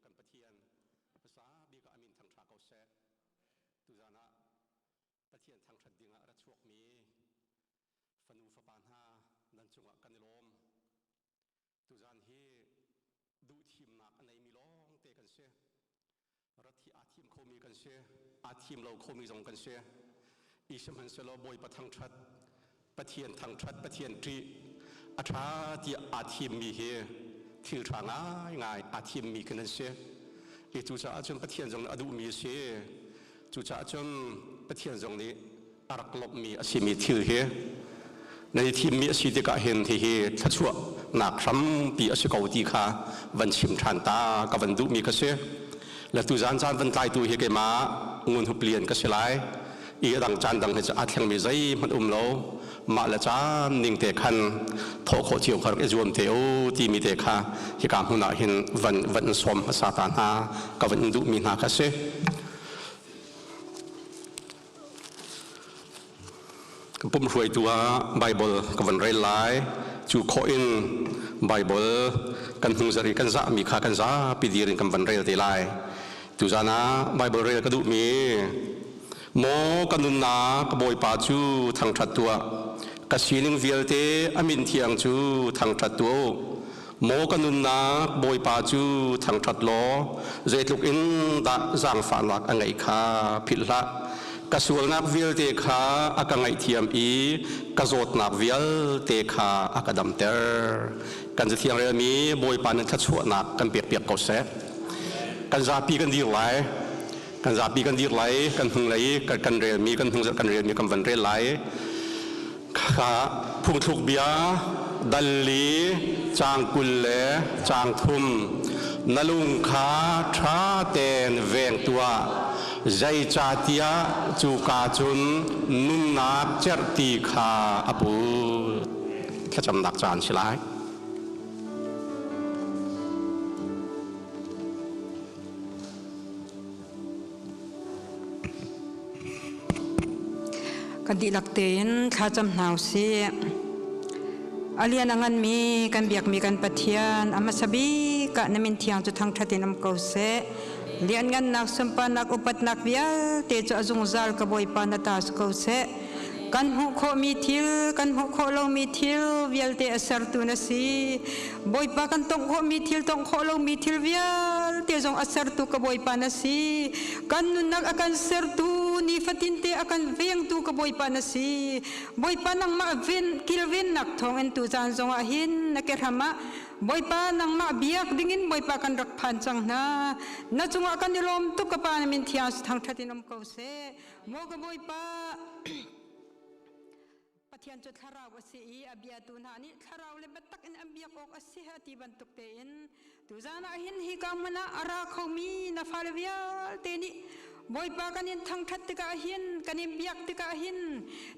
Kan Pathian hmasa bik ah amin thangṭha ko seh. Tuzan ah Pathian thangṭhat dingah ra chuakmi fanu fapa hna nan cungah kan i lawm. Tuzan hi duh thimnak a neimi lawngte kan si. Rat hi aa thim khomi kan si. Aa thim lo khomi zong kan si. I sihmanhsehlaw Bawipa thangṭhat, Pathian thangṭhat, Pathian ṭih, a ṭha tiah aa thimmi hi thil ṭha ngaingai aa thimmi kan an si. I cucaah cun Pathian zong nih a duhmi a si. Cucaah cun Pathian zong nih a rak lawmhmi a simi thil hi nan i thimmi a si tikah hin hihi thluachuahnak hrampi a si ko ti kha van chim ṭhan ta ka van duhmi ka si. Le tuzan caan van tlaitu hi keimah Ngun Hup Lian ka si lai. I a dang caan dang hi cu aa thlengmi zeihmanh um lo. Mah le caan ning te khan thawh khawh cio kha rak i zuam te u timi te kha hika hmun ah hin van van sawm hmasa ta hna ka van in duhmi hna kha si. Ka pum hruaitu ah Bible ka van rel lai. Cu khawh in Bible kan hnungzar i kan zahmi kha kan zapi dir in kan van rel te lai. Tuzan ah Bible rel ka duhmi Maw ka nunnak Bawipa cu thangṭhat tuah. Ka sining vialte a min thiang cu thangṭhat tuah u. Maw ka nunnak Bawipa cu thangṭhat law zeitluk in dah zaangfahnak a ngeih kha philh hlah. Ka sualnak vialte kha a ka ngaihthiam i ka zawtnak vialte kha a ka damter. Kan cathiang relmi Bawipa nih thluachuahnak kan pekpiak ko seh. Kan zapi kan dir lai. Kan zapi kan dir lai. Kan hnunglei kan relmi kan hnung kan relmi kan van rel lai. Kha phungthluk bia dal li caang 20 le caang 3 na lung kha ṭha tein veng tuah, zeicahtiah cuka cun nunnak cerhti kha a put. Thlacamnak caan si lai. Kan dihlak tein thlacam hna usih. A lian a nganmi kan biakmi kan Pathian a hmasa bik ah na min thiang cu thangṭhat in um ko seh. Lianngannak sunparnak upatnak vialte cu a zungzal ka Bawipa na ta si ko seh. Kan hmuh khawhmi thil, kan hmuh khawh lomi thil vialte a sertu na si. Bawipa kan tongh khawhmi thil, tongh khawh lomi thil vialte zong a sertu ka Bawipa na si. Kan nunnak a kan sertu, nifatinte a kan vengtu ka Bawipa na si. Bawipa nangmah ven, kilvennak thawngin tu caan zongah hin na kehram ah Bawipa nangmah biak dingin Bawipa kan rak phan cang hna. Na cungah kan i lawm tuk ka Pa na min thiang thangṭhat in um ko seh. Maw ka Bawipa, Pathian cu thlarau a si i a biatu hna nih thlarau le biatak in an biak awk a si a ti bantuk tein tuzan ah hin hika hmun ah a ra khomi na fale vialte nih Bawipa kan in thangṭhat tikah hin kan in biak tikah hin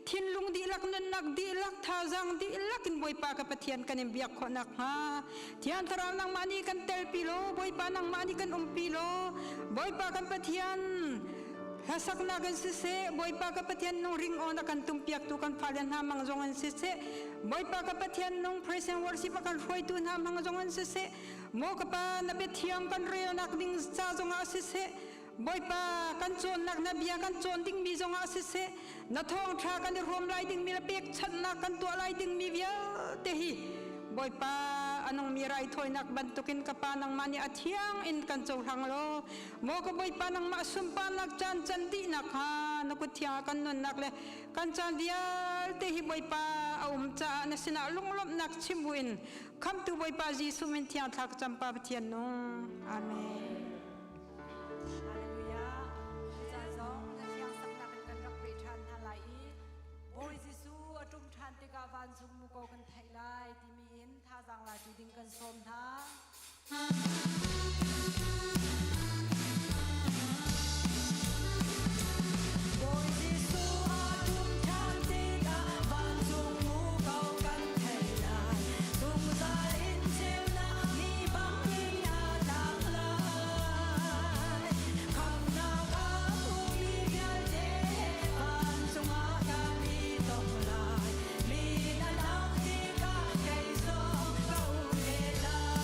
thinlung dihlak nunnak dihlak thazaang dihlak in Bawipa ka Pathian kan in biak khawh nakhnga Thiang Thlarau nangmah nih kan telpi law Bawipa nangmah nih kan umpi law Bawipa kan Pathian Hlasaknak in siseh, Bawipa ka Pathian nung ringawn a kan tumpiaktu kan fale hna mang zong in siseh, Bawipa ka Pathian nung praise and worship a kan hruaitu hna mang zong in siseh, maw ka Pa na biathiang kan relnak ding ca zongah siseh, Bawipa kan cawnnak na bia kan cawn dingmi zongah siseh, na thawngṭha kan i hrawm lai dingmi le pekchanhnak kan tuah lai dingmi vialte hi Bawipa a nungmi raithawinak bantukin ka Pa nangmah nih a thiang in kan cohlang law Maw ka Bawipa nangmah sunparnak caan can dihnak hnga na kut thiang ah kan nunnak le kan caan vialte hi Bawipa a um caah na sinah lunglawmhnak chim buin khamtu Bawipa Jesuh min thiang thla ka cam Pa Pathian nung. Amen. Hallelujah. Ca zong na thiang saknak in kan rak pe ṭhan hna lai i Bawi Jesuh a ṭum ṭhan tikah vancung muko kan theih lai timi in thazaang latu ding kan sawm hna. Bawi Jesuh a ṭum ṭhan tikah vancung muko kan theih lai. Zungzal in ceunak ni bangin a tlak lai. Khamhnak a hmumi vialte vancung ah kan i tong lai. Mi na lak tikah kei zong ka um ve lai.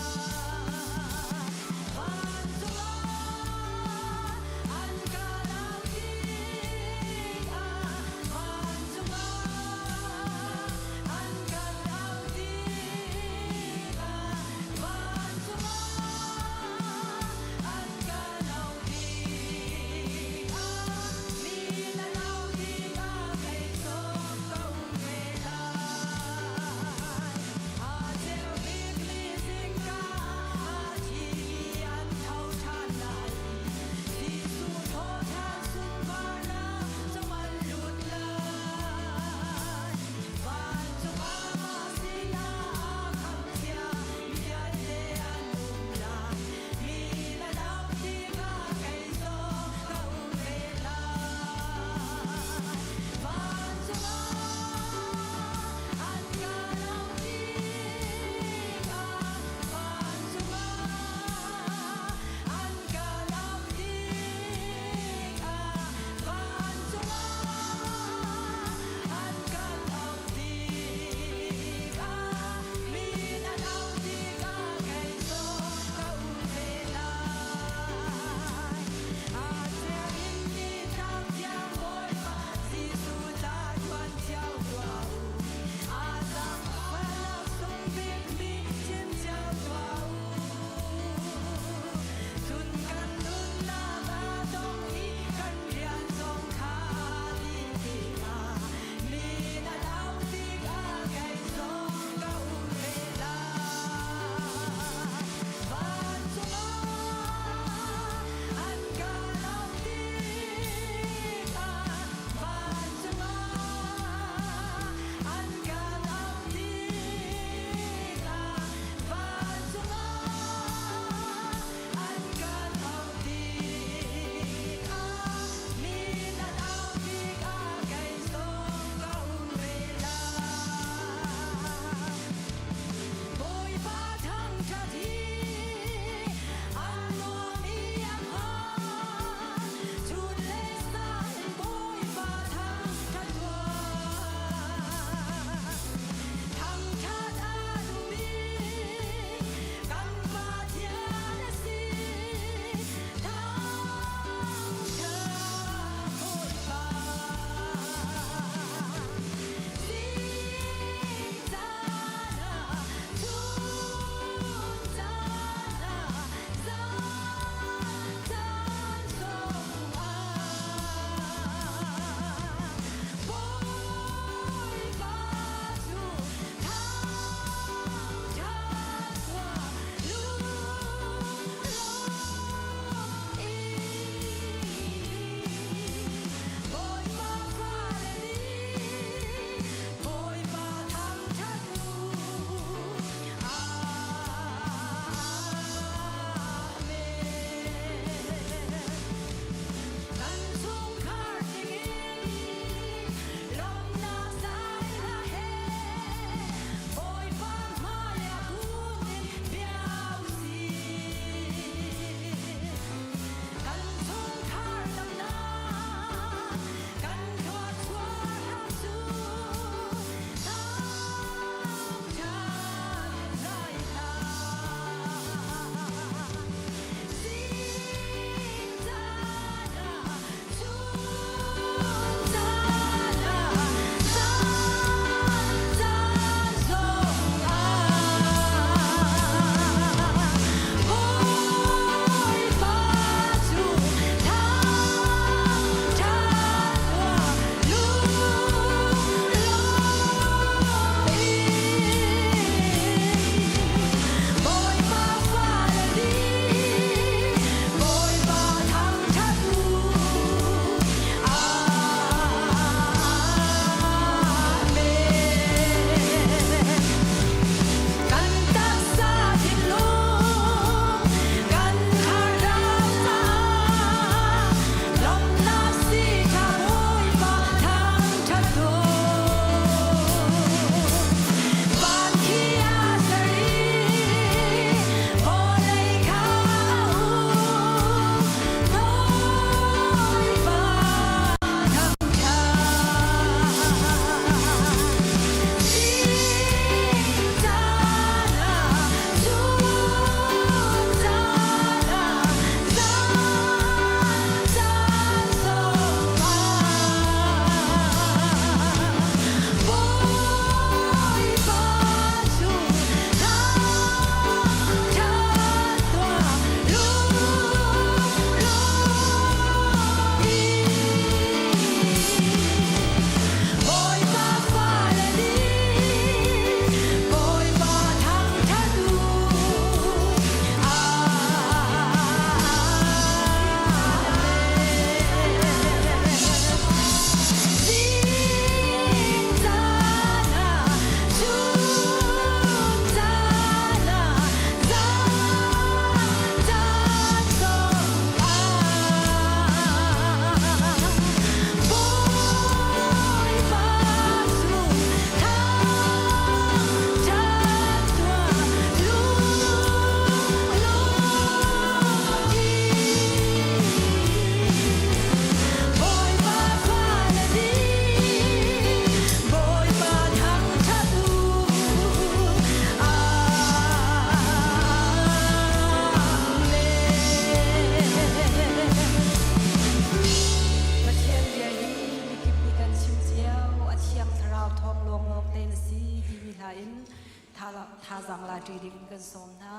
Thazaang la ṭi ding in kan sawm hna.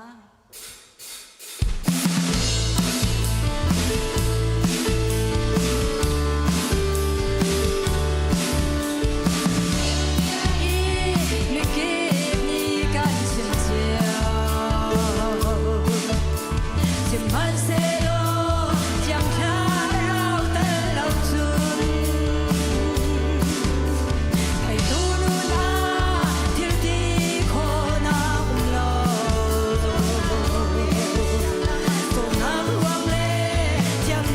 Mikip nih kan chim cio. Sihmanhsehlaw thiang thlarau tel lo cun theitu nun ah thil ti khawhnak um lo. Dawtnak ruang le thiang.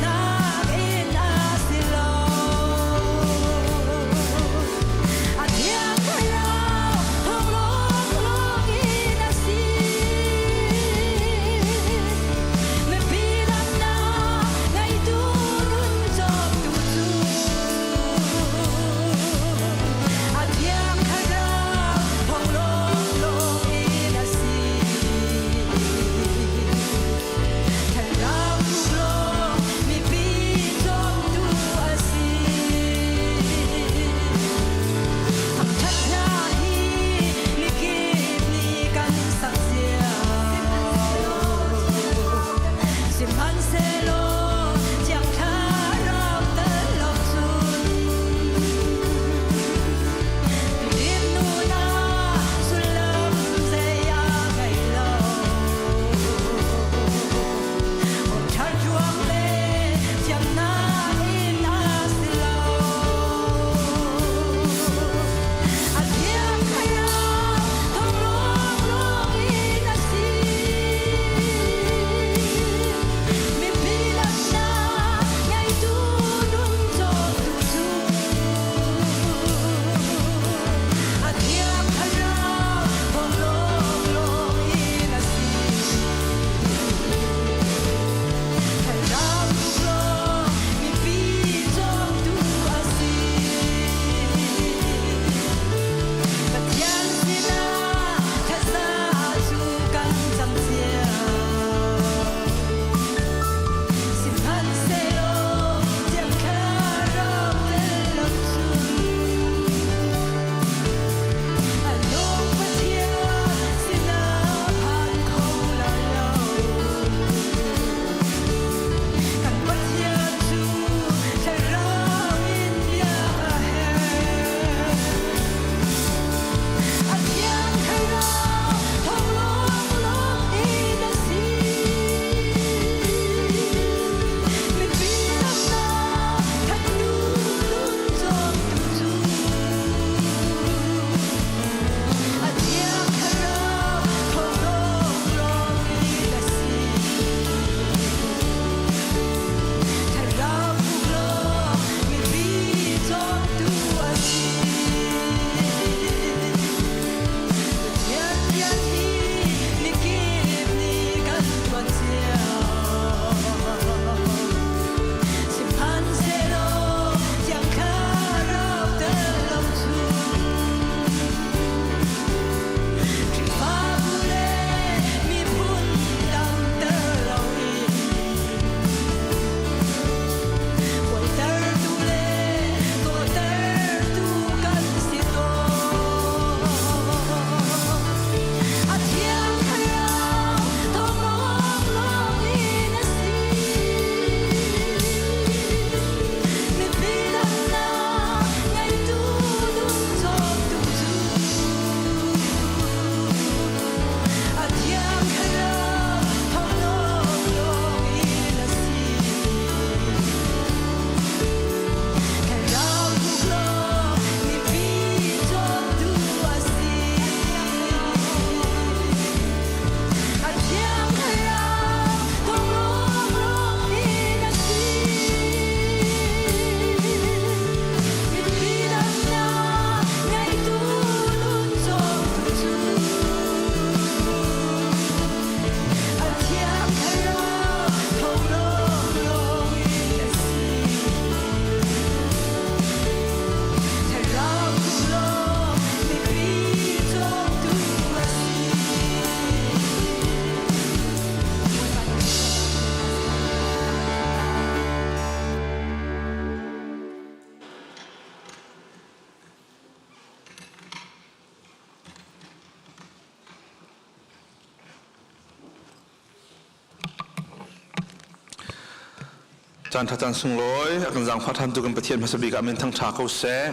Caan ṭha caan sunglawi a kan zaangfah ṭhantu kan Pathian hmasa bik ah min thangṭha ko seh.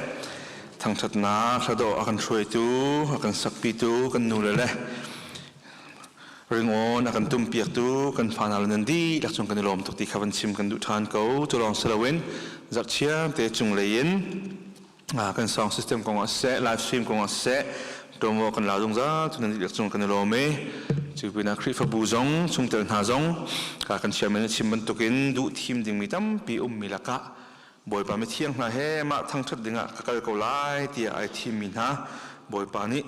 Thangṭhatnak hladawh a kan hruaitu, a kan sakpitu kan nule le ringawn a kan tumpiaktu kan fanau le nan dihlak cung kan i lawm tuk ti kha van chim kan duh ṭhan ko. Cu lawng si loin zarhchiar te cunglei in kan sound system kong ah siseh, live stream kong ah siseh, ṭuanvo kan la zungzal cu nan dihlak cung kan i lawm i cu pinah Khrihfabu zong chungtel hna zong ka kan chairman nih chim bantukin duh thim dingmi tampi ummi lakah Bawipa mithiang hna he mah thangṭhat dingah ka kal ko lai tiah ai thimmi hna Bawipa nih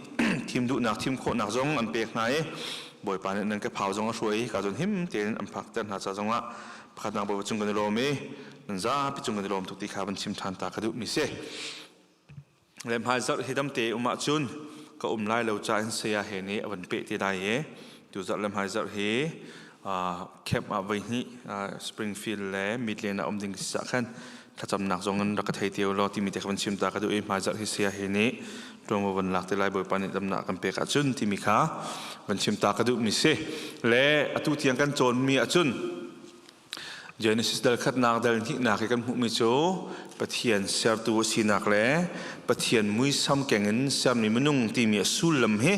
thim duhnak thim khawhnak zong an pek hna i Bawipa nih nan kephau zong a hruai i ka zawn him tein an phakter hna ca zongah pakhatnak Bawipa cung kan i lawm i nan zapi cung kan i lawm tuk ti kha van chim ṭhan ta ka duhmi si. Le hmaizarh hi damte um ahcun ka um lai lo ca in saya he nih a van peh te lai i tuzarh le hmaizarh hi camp ah voi hnih Springfield le Midland ah um ding si ah khan thlacamnak zong in rak ka thei te law timi te kha van chim ta ka duh i hmaizarh hi saya he nih ṭuanvo van lak te lai Bawipa nih damnak kan pek ahcun timi kha van chim ta ka duhmi si. Le atu tiang kan cawnmi ahcun Genesis dal khatnak dal hnihnak i kan hmuhmi cu Pathian sertu a sinak le Pathian muisam keng in sermi minung timi a sullam hi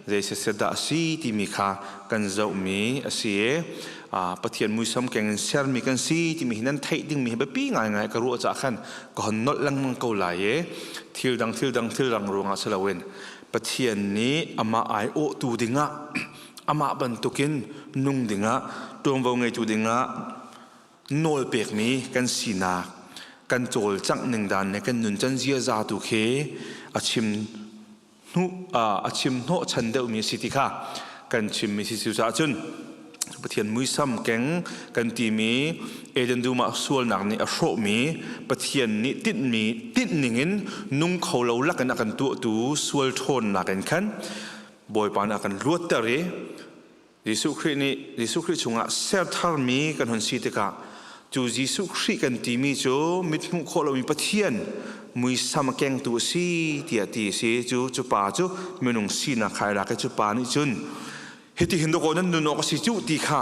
zei setset dah a si timi kha kan zohmi a si i Pathian muisam keng in sermi kan si timi hi nan theih dingmi hi biapi ngaingai ka ruah caah khan ka hon nolh lengmang ko lai i thil dang thil dang thil dang ruangah si loin Pathian nih amah aiawhtu dingah amah bantukin nung dingah ṭuanvo ngeitu dingah nawl pekmi kan sinak kan cawlcangh ning dan le kan nuncan ziaza tu khi a chim hnu a chim hnawh chan deuhmi a si ti kha kan chimmi si cu caah cun Pathian muisam keng kan timi Eden dum ah sualnak nih a hrawhmi Pathian nih tinhmi tinh ningin nung kho lo lakin a kan tuahtu sual ṭhawnnak in khan Bawipa nih a kan luatter i Jesuh Khrih nih Jesuh Khrih chungah ser tharmi kan hun si tikah cu Jesuh Khrih kan timi cu mithmuh khawh lomi Pathian muisam a kengtu a si tiah ti a si. Cu cu pa cu minung sinak kha ai lak i cu pa nih cun hitihin dawkaw nan nun awk a si cuh ti kha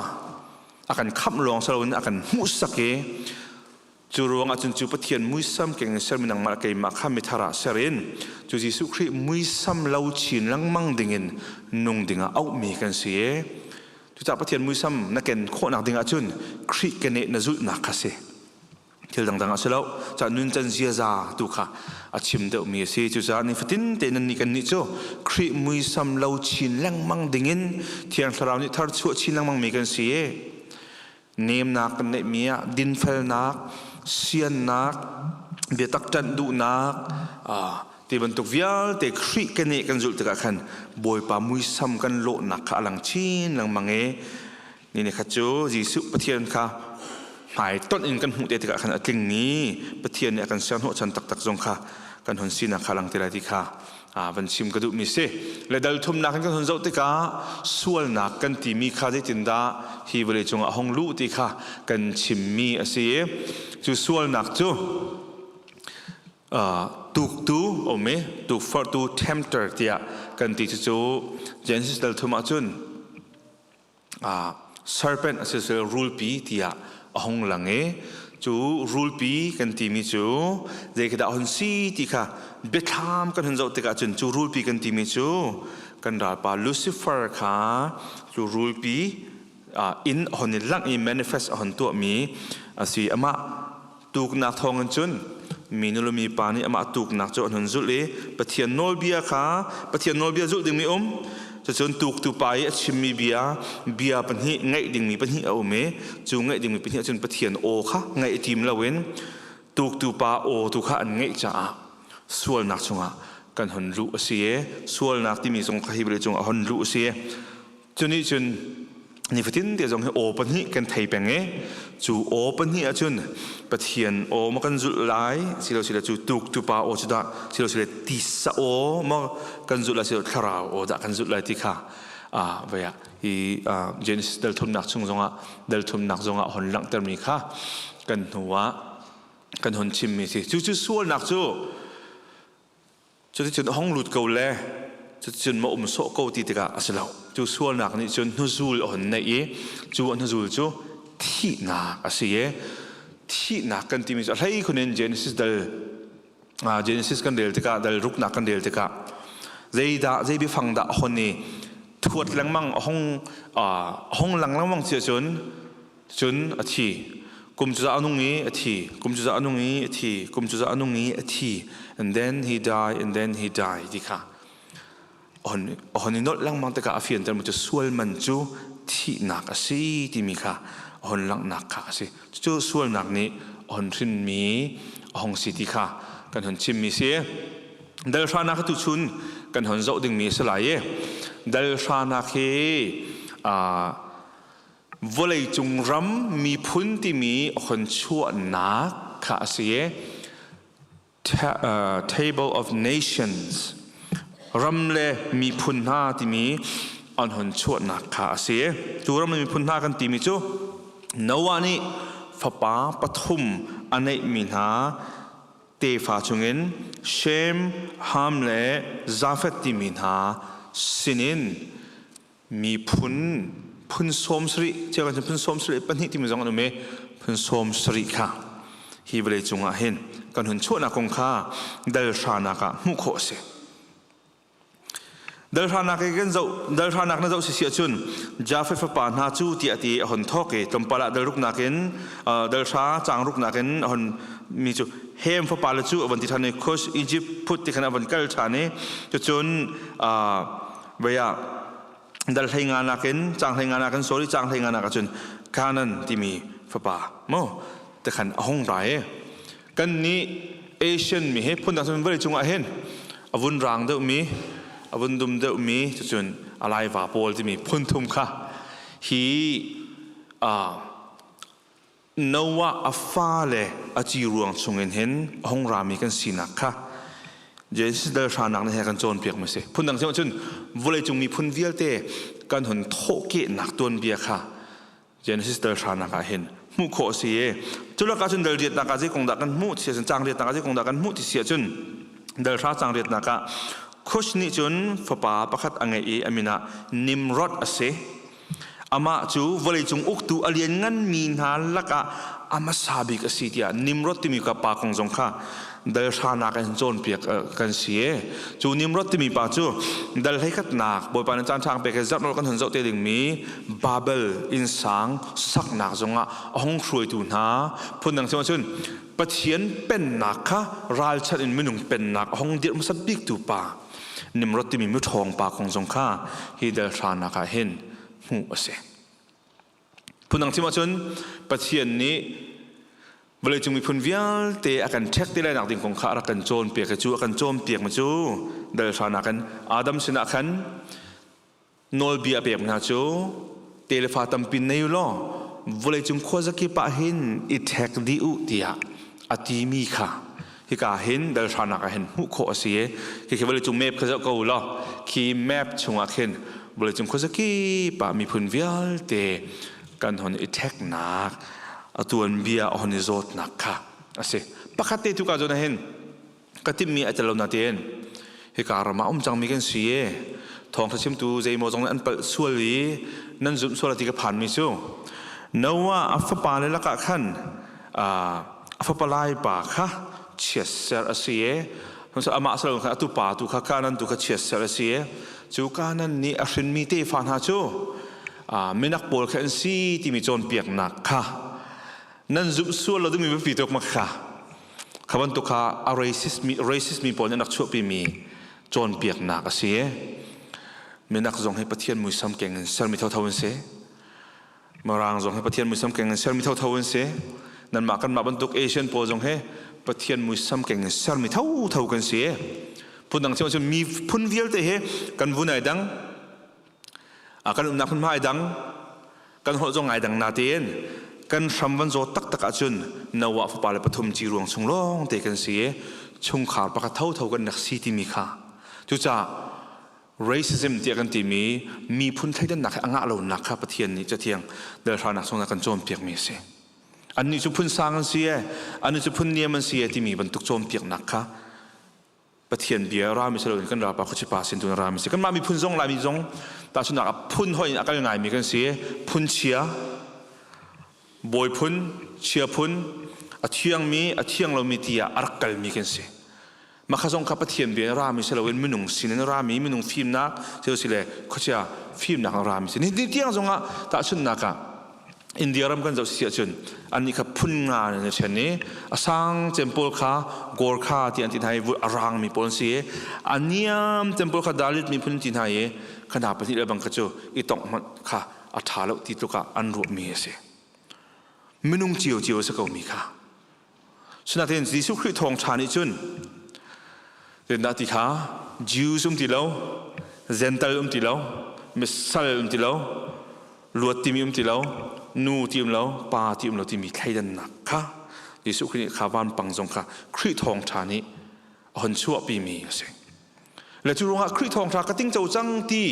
a kan khamh lawng si loin a kan hmuhsak i Cu ruangah cun cu Pathian muisam keng in sermi nangmah le keimah kha mithar ah ser in cu Jesuh Khrih muisam lo chin lengmang dingin nung dingah auhmi kan si i cucaah Pathian muisam na ken khawhnak dingah cun Khrih keneh na zulhnak kha si. Thil dangdang a si lo. Cah nuncan ziaza tu kha a chim deuhmi a si. Cucaah nifatin te nan nih kan nih cu Khrih muisam lo chin lengmang dingin Thiang Thlarau nih thar chuah chin lengmangmi kan si i Nemnak kan neihmi ah dinfelnak, siannak, biatak ṭanh duhnak, ti bantuk vialte Khrih keneh kan zulh tikah khan Bawipa muisam kan lawhnak kha a lang chin lengmang i ni ni khat cu Jesuh Pathian kha hmaitonh in kan hmuh te tikah khan a tlingmi Pathian nih a kan ser hnawhchan taktak zong kha kan hun sinak kha lang te lai ti kha van chim ka duhmi si. Le dal thumnak in kan hun zoh tikah sualnak kan timi kha zeitindah hi vawlei cungah hong luh ti kha kan chimmi a si i cu sualnak cu tuktu um i tukforhtu tempter tiah kan ti cucu Genesis dal thum ahcun serpent a si rulpi tiah a hung lang i cu rulpi kan timi cu zei khi dah hun si ti kha biathlam kan hun zoh tikah cun cu rulpi kan timi cu kan ralpa Lucifer kha cu rulpi in hon i langh i manifest a hon tuahmi a si. Amah tuknak thawngin cun minu le mipa nih amah tuknak cu an hun zulh i Pathian nawlbia kha Pathian nawlbia zulh dingmi um cucun tuktu pa i a chimmi bia bia pahnih ngaih dingmi pahnih a um i cu ngaih dingmi pahnih ahcun Pathian aw kha ngaih i tim loin tuktu pa aw tu kha an ngaih caah sualnak chungah kan hun luh a si i sualnak timi zong kha hi vawlei cungah hon luh a si. Cu nih cun nifatin te zong hi aw pahnih kan thei peng i cu aw pahnih ahcun Pathian aw ma kan zulh lai silo sile cu tuk tupa aw cu dah silo sile tisa aw ma kan zulh lai silo thlarau aw dah kan zulh lai ti kha vei ah hi Genesis dal thumnak chung zongah dal thumnak zongah hon langhtermi kha kan hnu ah kan hon chimmi si. Cu cu sualnak cu Cuticun a hung lut ko le cuticun ma um sawh ko ti tikah a si lo. Cu sualnak nih cun hnuzul a hun neih i cu a hnuzul cu thihnak a si i Thihnak kan timi cu a hlei khun in Genesis dal Genesis kan rel tikah dal ruknak kan rel tikah zeidah zei biafang dah hon i thuat lengmang a hong hong lang lengmang si ahcun cun a thi kum cu a nung i a thi kum cu a nung i a thi kum cu a nung i a thi and then he die and then he die ti kha hon i nolh lengmang tikah a fianter mi cu sual man cu thihnak a si timi kha a hon langhnak kha a si. Cucu sualnak nih a hon hrinmi a hong si ti kha kan hon chimmi si. Dal hranak tu chun kan hon zoh dingmi a si lai i dal hranak hi vawleicung ram miphun timi a hon chuahnak kha a si i Table of Nations ram le miphun hna timi an hon chuahnak kha a si. Cu ram le miphun hna kan timi cu Noah nih fapa pathum a neihmi hna tefa chungin Shem, Ham le Jafeth timi hna sinin miphun phun 70 cheu kan phun 72 timi zong an um i phun 70 kha hi vawlei cungah hin kan hun chuahnak kong kha dal hranak ah hmuh khawh a si. Dal hranak i kan zoh dal hranak na zoh si si ahcun Jafet fapa hna cu tiah ti a hon thawk i tlawmpal ah dal ruknak in dal hra caang ruknak in a hon mi cu Hem fapa le cu a von ti ṭhan i Kush Egypt phut ti khan a von kal ṭhan i cucun vei ah dal hlei nga nakin cang hlei nga nakin sorry cang hlei nga nak ahcun Canaan timi fapa mo te khan a hung ra i kan nih Asian mi he phun dang cun vawlei cungah hin a vun rang deuh mi a vun dum deuh mi cucun a laiva pawl timi phun thum kha hi Noah a fale a ci ruang chungin hin a hung rami kan sinak kha Genesis dal hranak nih he kan cawnpiak mi si. Phundang chim ahcun vawleicung miphun vialte kan hun thawhkehnak tuanbia kha Genesis dal hranak ah hin hmuh khawh a si i culak ahcun dal riatnak ah zei kong dah kan hmuh ti ahcun caang riatnak ah zei kong dah kan hmuh ti si ahcun dal hra caang riatnak ah Cush nih cun fapa pakhat a ngeih i a min ah Nimrod a si. Amah cu vawleicung uktu a liannganmi hna lakah a hmasa bik a si tiah Nimrod timi ka pa kong zong kha dal hranak in cawnpiak kan si e. Cu Nimrod timi pa cu dal hleikhatnak Bawipa nih caan ṭha pek i zarh kan hun zoh te dingmi Babel innsang saknak zongah a hung hruaitu hna phundang chim ahcun Pathian pennak kha ralchanh in minung pennak a hung dirh hmasa biktu pa Nimrod timi miṭhawng pa kong zong kha hi dal hranak ah hin hmuh a si. Phundang chim ahcun Pathian nih vawleicung miphun vialte a kan ṭhek ti lai nak ding kong kha a rak kan cawnpiak i cu a kan cawnpiak mi cu dal hranak in Adam sinah khan nawlbia a pek hna cu telefa tampi nei u law vawleicung khuazakip ah hin i ṭhek dih u tiah a timi kha hika hin dalhranak ah hin hmuh khawh a si i khi vawleicung map kha zoh ko u law khi map chungah khin vawleicung khuazakip ah miphun vialte kan hon i ṭheknak a tuanbia a hon i zawtnak kha a si. Pakhat te tu ka zawn ah hin ka timhmi a tel lo natein hika ram ah um cangmi kan si i thawngtha chimtu zeimaw zong nih an palh sual i nan zumh sual ti ka phanmi cu Noah a fapa le lakah khan a fapa lai pa kha chiatser a si i amah salo khan atu pa tu kha Kanan tu kha chiatser a si i cu Kanan nih a hrinmi tefa hna cu minak pawl kha an si timi cawnpiaknak kha nan zumh sual lo dingmi biapi tuk ma kha Kha bantuk kha a racist mi, racist mi pawl nih an rak chuahpimi cawnpiaknak a si. Minak zong hi Pathian muisam keng in sermi thotho an si. Mirang zong hi Pathian muisam keng in sermi thotho an si. Nanmah kanmah bantuk Asian pawl zong hi Pathian muisam keng in sermi thotho kan si. Phundang chim ahcun mi phun vialte hi kan vun ai dang. Kan umnak hmunhma ai dang. Kan holh zong ai dang natein kan hram van zaw taktak ahcun Noah fapa le pathum ci ruang chung lawng te kan si i chungkhar pakhat thotho kan rak si timi kha cucaah racism tiah kan timi miphun thleidannak hi a ngah lonak kha Pathian nih Cathiang dalhranak chungah kan cawnpiakmi a si. Annih cu phun sang an si e, annih cu phun niam an si e timi bantuk cawnpiaknak kha Pathian bia rami si loin kan ralpa khuachipa sin tu in rami si. Kanmah miphun zong Laimi zong tahchunhnak ah phun hoi in a kal ngaimi kan si. Phun chia, bawi phun, chia phun, A thiangmi, a thiang lomi ti ah a rak kalmi kan si. Mah kha zong kha Pathian bia in rami si loin minung sin in rami, minung fimnak si le khuachia fimnak in rami si. Ni tiang zongah tahchunhnak ah India ram kan zoh si ahcun annih kha phun nga in a ṭhen i a sang cem pawl kha Gorkha ti an ti hna i a rangmi pawl an si i a niam cem pawl kha Dalit miphun an ti hna i kha hna pahnih le bang kha cu i tongh hmanh kha a ṭha lo ti tluk ah an ruahmi a si. Minung ciocio a si komi kha. Sinain Jesuh Khrih thawngṭha nih cun zeitindah ti kha Jews um ti lo, Gentile um ti lo, misal um ti lo, luat timi um ti lo, nu ti um lo, pa ti um lo timi thleidannak kha Jesuh Khrih nih kha vanpang zong kha Khrih thawngṭha nih a hon chuahpimi a si. Le cu ruangah Khrih thawngṭha ka tingco cang ti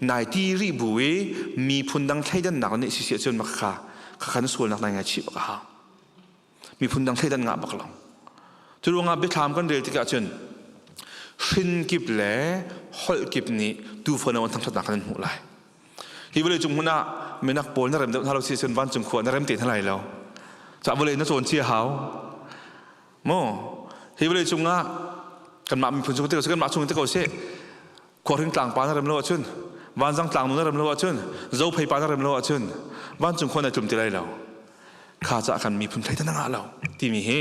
nai ti rih bu i miphun dang thleidannak nih sisi ahcun mah kha kha khan sualnak nai ngai chih bak a hau. Miphun dang thleidan ngah bak lo. Cu ruangah biathlam kan rel tikah cun hrin kip le holh kip nih tuufano an thangṭhatnak kan hmuh lai. Hi vawlei cung hmun ah minak pawl na rem deuh hna lo si cun vancung khua na rem te hna lai lo. Ca vawlei na cawn cia hau. Mo hi vawlei cung ah kanmah miphun chung te ko kanmah chung te ko seh khuahring tlang pa na rem lo ahcun vanzang tlang nu na rem lo ahcun zophei pa na rem lo ahcun vancung khua na tlum ti lai lo kha ca kan miphun thlei ta ngah lo timi hi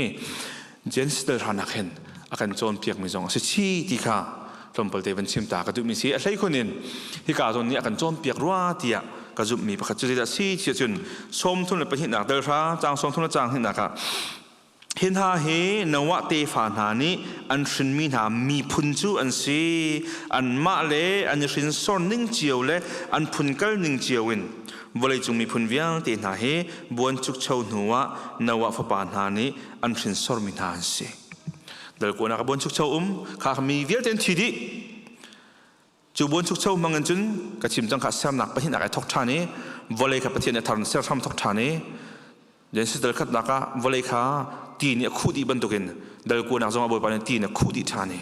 Genesis dal hranak hin a kan cawnpiak mi zong a si chi ti kha tlawmpal te van chim ta ka duhmi si a hlei khun in hika zawn nih a kan cawnpiak rua tiah ka zumhmi pakhat cu zeidah si ti cun 32nak dal hra caang 32 caang hnihnak ah Hi hna hi Noah tefa hna nih an hrinmi hna miphun cu an si. Anmah le an i hrinsor ning cio le an phun kal ning cio in vawleicung miphun vialte hna hi buanchukcho hnuah Noah fapa hna nih an hrinsormi hna an si. Dalkuanak a buanchukcho um kha mi vialte an thi dih. Cu buanchukcho hmang in cun ka chim cang kha sernak pahnihnak ai thok ṭhan i vawlei kha Pathian nih a thar in ser hram thok ṭhan i Genesis dal khatnak ah vawlei kha ti nih a khuh dih bantukin dal kuanak zongah Bawipa nih ti nih a khuh dih ṭhan i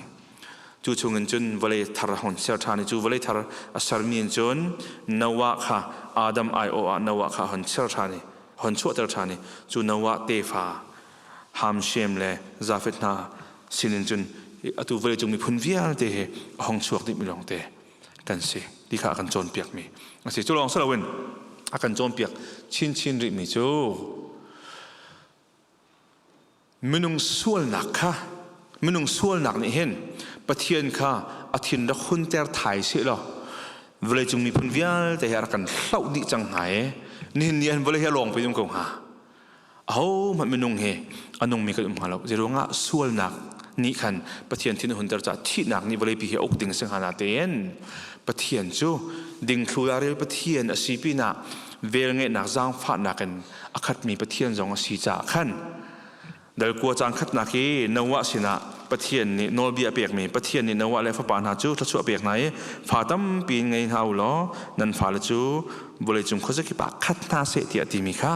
cu chungin cun vawlei thar a hon ser ṭhan i cu vawlei thar a sermi in cun Noah kha Adam aiawh ah Noah kha a hon ser ṭhan i hon chuahter ṭhan i cu Noah tefa Ham, Shem le Jafeth hna sinin cun atu vawleicung miphun vialte hi a hong chuak dihmi lawngte kan si ti kha a kan cawnpiakmi a si. Cu lawng si loin a kan cawnpiak chinchin rihmi cu minung sualnak kha minung sualnak nih hin Pathian kha a thin rak hunter thai seh law vawleicung miphun vialte hi a rak kan hloh dih cang hnga i nihin ni ahhin vawlei hi a lawng pe um ko hnga. Ahohmanh minung hi a nungmi kan um hnga lo. Zeiruangah sualnak nih khan Pathian thin a hunter caah thihnak nih vawleipi hi a uk ding a si hnga natein Pathian cu dingthlu rel Pathian a si pinah velngeihnak zaangfahnak in a khatmi Pathian zong a si caah khan dalkua caan khatnak hi Noah sinah Pathian nih nawlbia a pekmi Pathian nih Noah le fapa hna cu thluachuah a pek hna i fa tampi in ngei hna u law nan fale cu vawleicung khuazakip ah khat hna seh tiah timi kha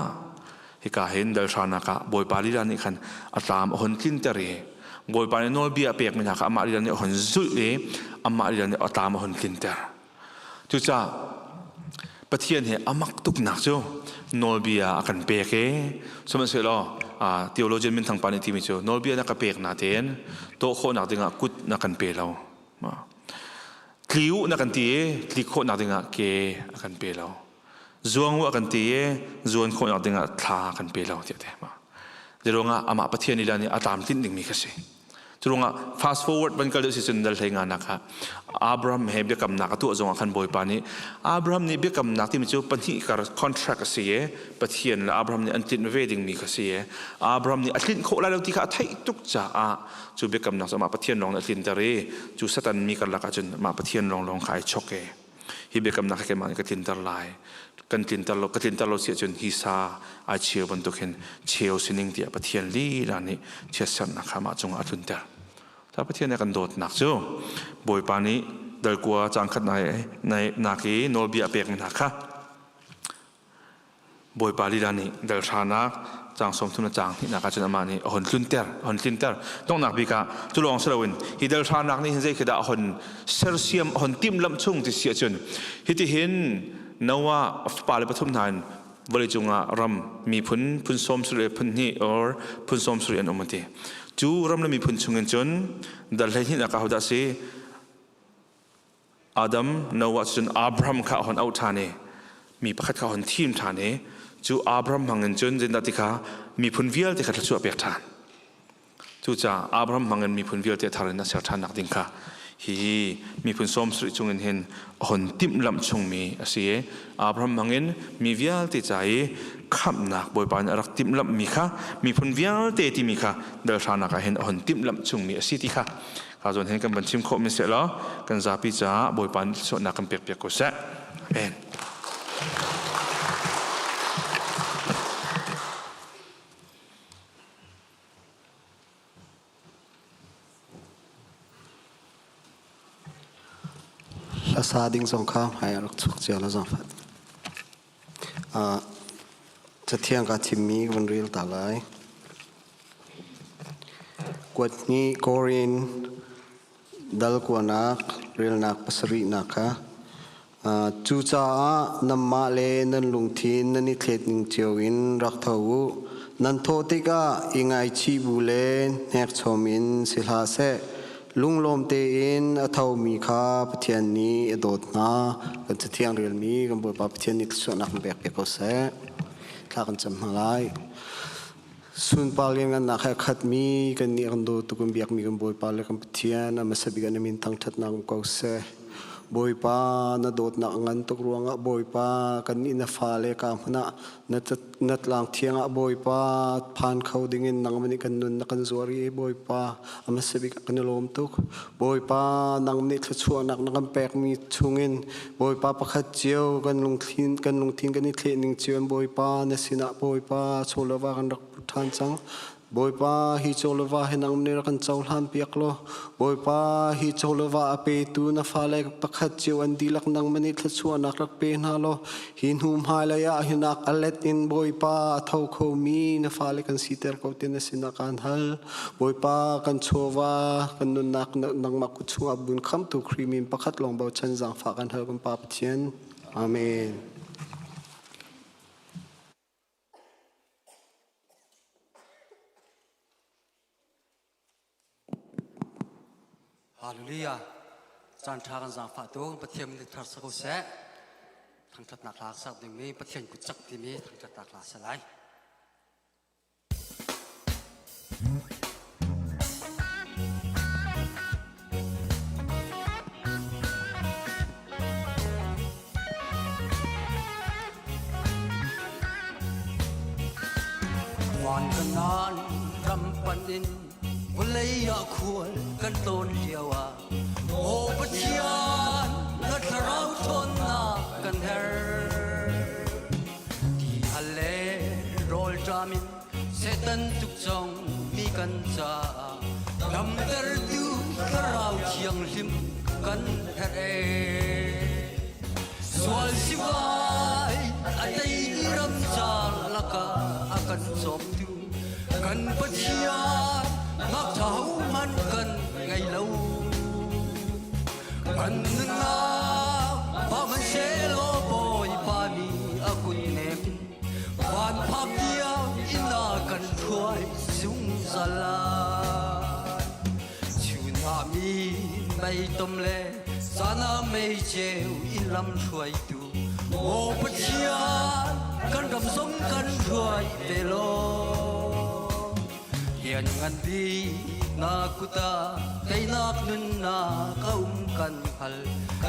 hika hin dalhranak ah Bawipa lila nih khan a tlam a hun tlinter i Bawipa nih nawlbia a pekmi hna kha amah lila nih a hun zulh i amah lila nih a tlam a hun tlinter. Cucaah Pathian he a mak tuknak cu nawlbia a kan pek i sihmanhsehlaw theologian minthang pa nih timi cu nawlbia na ka pek natein tawh khawhnak dingah kut na kan pe lo. Tli u na kan ti i tli khawhnak dingah ke a kan pe lo. Zuang u a kan ti i zuan khawhnak dingah thla a kan pe lo tiah te. Zeiruangah amah Pathian lila nih a tlamtlinh dingmi kha si. Curuangah fast forward van kal deuh si cun dal hlei nga nak ah Abraham he biakamnak a tuah zongah khan Bawipa nih Abraham nih biakamnak timi cu pahnih kar contract a si i Pathian le Abraham nih an tlinh ve dingmi kha si i Abraham nih a tlinh khawh lai lo ti kha a theih tuk caah cu biakamnak cu amah Pathian lawng nih a tlinter i cu Satan mi karlak ah cun amah Pathian lawnglawng kha ai chok i hi biakamnak hi keimah nih ka tlinter lai kan tlinter lo ka tlinter lo si ahcun hi sa ai cheu bantuk hin cheu sining tiah Pathian lila nih chiatserhnak kha mah cungah a tlunter ta Pathian nih kan dawtnak cu Bawipa nih dalkua cangkhat nak i nawlbia a pekmi hna kha Bawipa lila nih dalhranak caang 30 le caang hnihnak ah cun amah nih a hon tlunter a hon tlinter donghnak bik ah cu lawng si loin hi dalhranak nih hin zei khi dah a hon sersiam a hon timhlamh chung ti si ahcun hitihin Noah fapa le pathum hna in. Vawleicung ah ram miphun phun sawm sarih le phun hnih or phun sawm sarih an um an ti. Cu ram le miphun chungin cun dal 12 ah hodah si? Adam, Noah cun Abraham kha a hon auh ṭhan i mi pakhat kha a hon thim ṭhan i cu Abraham hmangin cun zeitindah ti kha miphun vialte kha thluachuah a pek ṭhan. Cucaah Abraham hmangin miphun vialte thar in a ser ṭhannak ding kha hi miphun sawm sarih chungin hin a hon timhlamh chungmi a si i Abraham hmangin mi vialte ca i khamhnak Bawipa nih a rak timhlamhmi kha miphun vialte timi kha dal hranak ah hin a hon timhlamh chungmi a si ti kha ka zawn hin kan van chim khawh mi seh law kan zapi caah Bawipa nih thluachuahnak kan pek piak ko seh. Amen. Hlasa ding zong kha hmai a rak chuak cia la zaangfah. Cathiang kaa thimmi ka van rel ta lai. Kuat hnih Korin dal kuanak relnak pasarihnak kha Cucaah nanmah le nan lungthin nan i thlet ning cio in rak tho u. Nan thawh tikah i ngaichih bu le hnekchom in si hlah seh. Lunglawm tein a thomi kha Pathian nih a dawt hna. Kan Cathiang relmi kan Bawipa Pathian nih thluachuahnak in pek piak ko seh. Thla kan cam hna lai. Sunpar lianngannak he a khatmi kannih kan dawtu kan biakmi kan Bawipa le kan Pathian a hmasa bik ah na min thangṭhatnak um ko seh. Bawipa na dawtnak a ngan tuk ruangah Bawipa kannih na fale ka hmun ah na tlang thiang ah Bawipa phan kho dingin nangmah nih kan nun na kan zuar i Bawipa a hmasa bik ah kan i lawm tuk. Bawipa nang nih thluachuahnak na kan pekmi chungin Bawipa pakhat cio kan lungthin kan lungthin kan i thleh ning cio in Bawipa na sinah Bawipa chawleva kan rak put ṭhan cang. Bawipa hi chawleva hi nang nih rak kan cohlan piak law Bawipa hi chawleva a petu na fale pakhat cio an dihlak nangmah nih thluachuahnak rak pe hna law hi hnu hmailei ah hinak a let in Bawipa a tho khomi na fale kan siter ko ti na sinah kaan hal. Bawipa kan chawva kan nunnak nangmah kut chungah bun khamtu Khrih min pakhat lawng bochan zaangfah kan hal kan Pa Pathian. Amen. Hallelujah. Caan ṭha kan zaangfah tu Pathian nih thar sa ko seh. Thangṭhatnak hla sak dingmi Pathian kut cak timi thangṭhatnak hla sa lai. Van kanan ram pan in vawlei ah khual kan tlawn lio ah Maw Pathian na thlarau ṭhawnnak kan herh. Ti hal le rawl ṭam in Satan tuk cong mi kan caah damtertu thlarau thianghlim kan herh ee. Sual sivai a tei ram car lakah a kan cawmtu kan Pathian ngakṭha hohmanh kan ngei lo. Kan nunnak hmanhsehlaw Bawipa nih a kut nem van phak tiang inn ah kan hruai zungzal lai. Chun ah mi meitom le zan ah meiceu in lam hruaitu Maw Pathian kan ram zong kan hruai ve law. Lianngan bik na kut ah teinak nunnak a um kan hngal.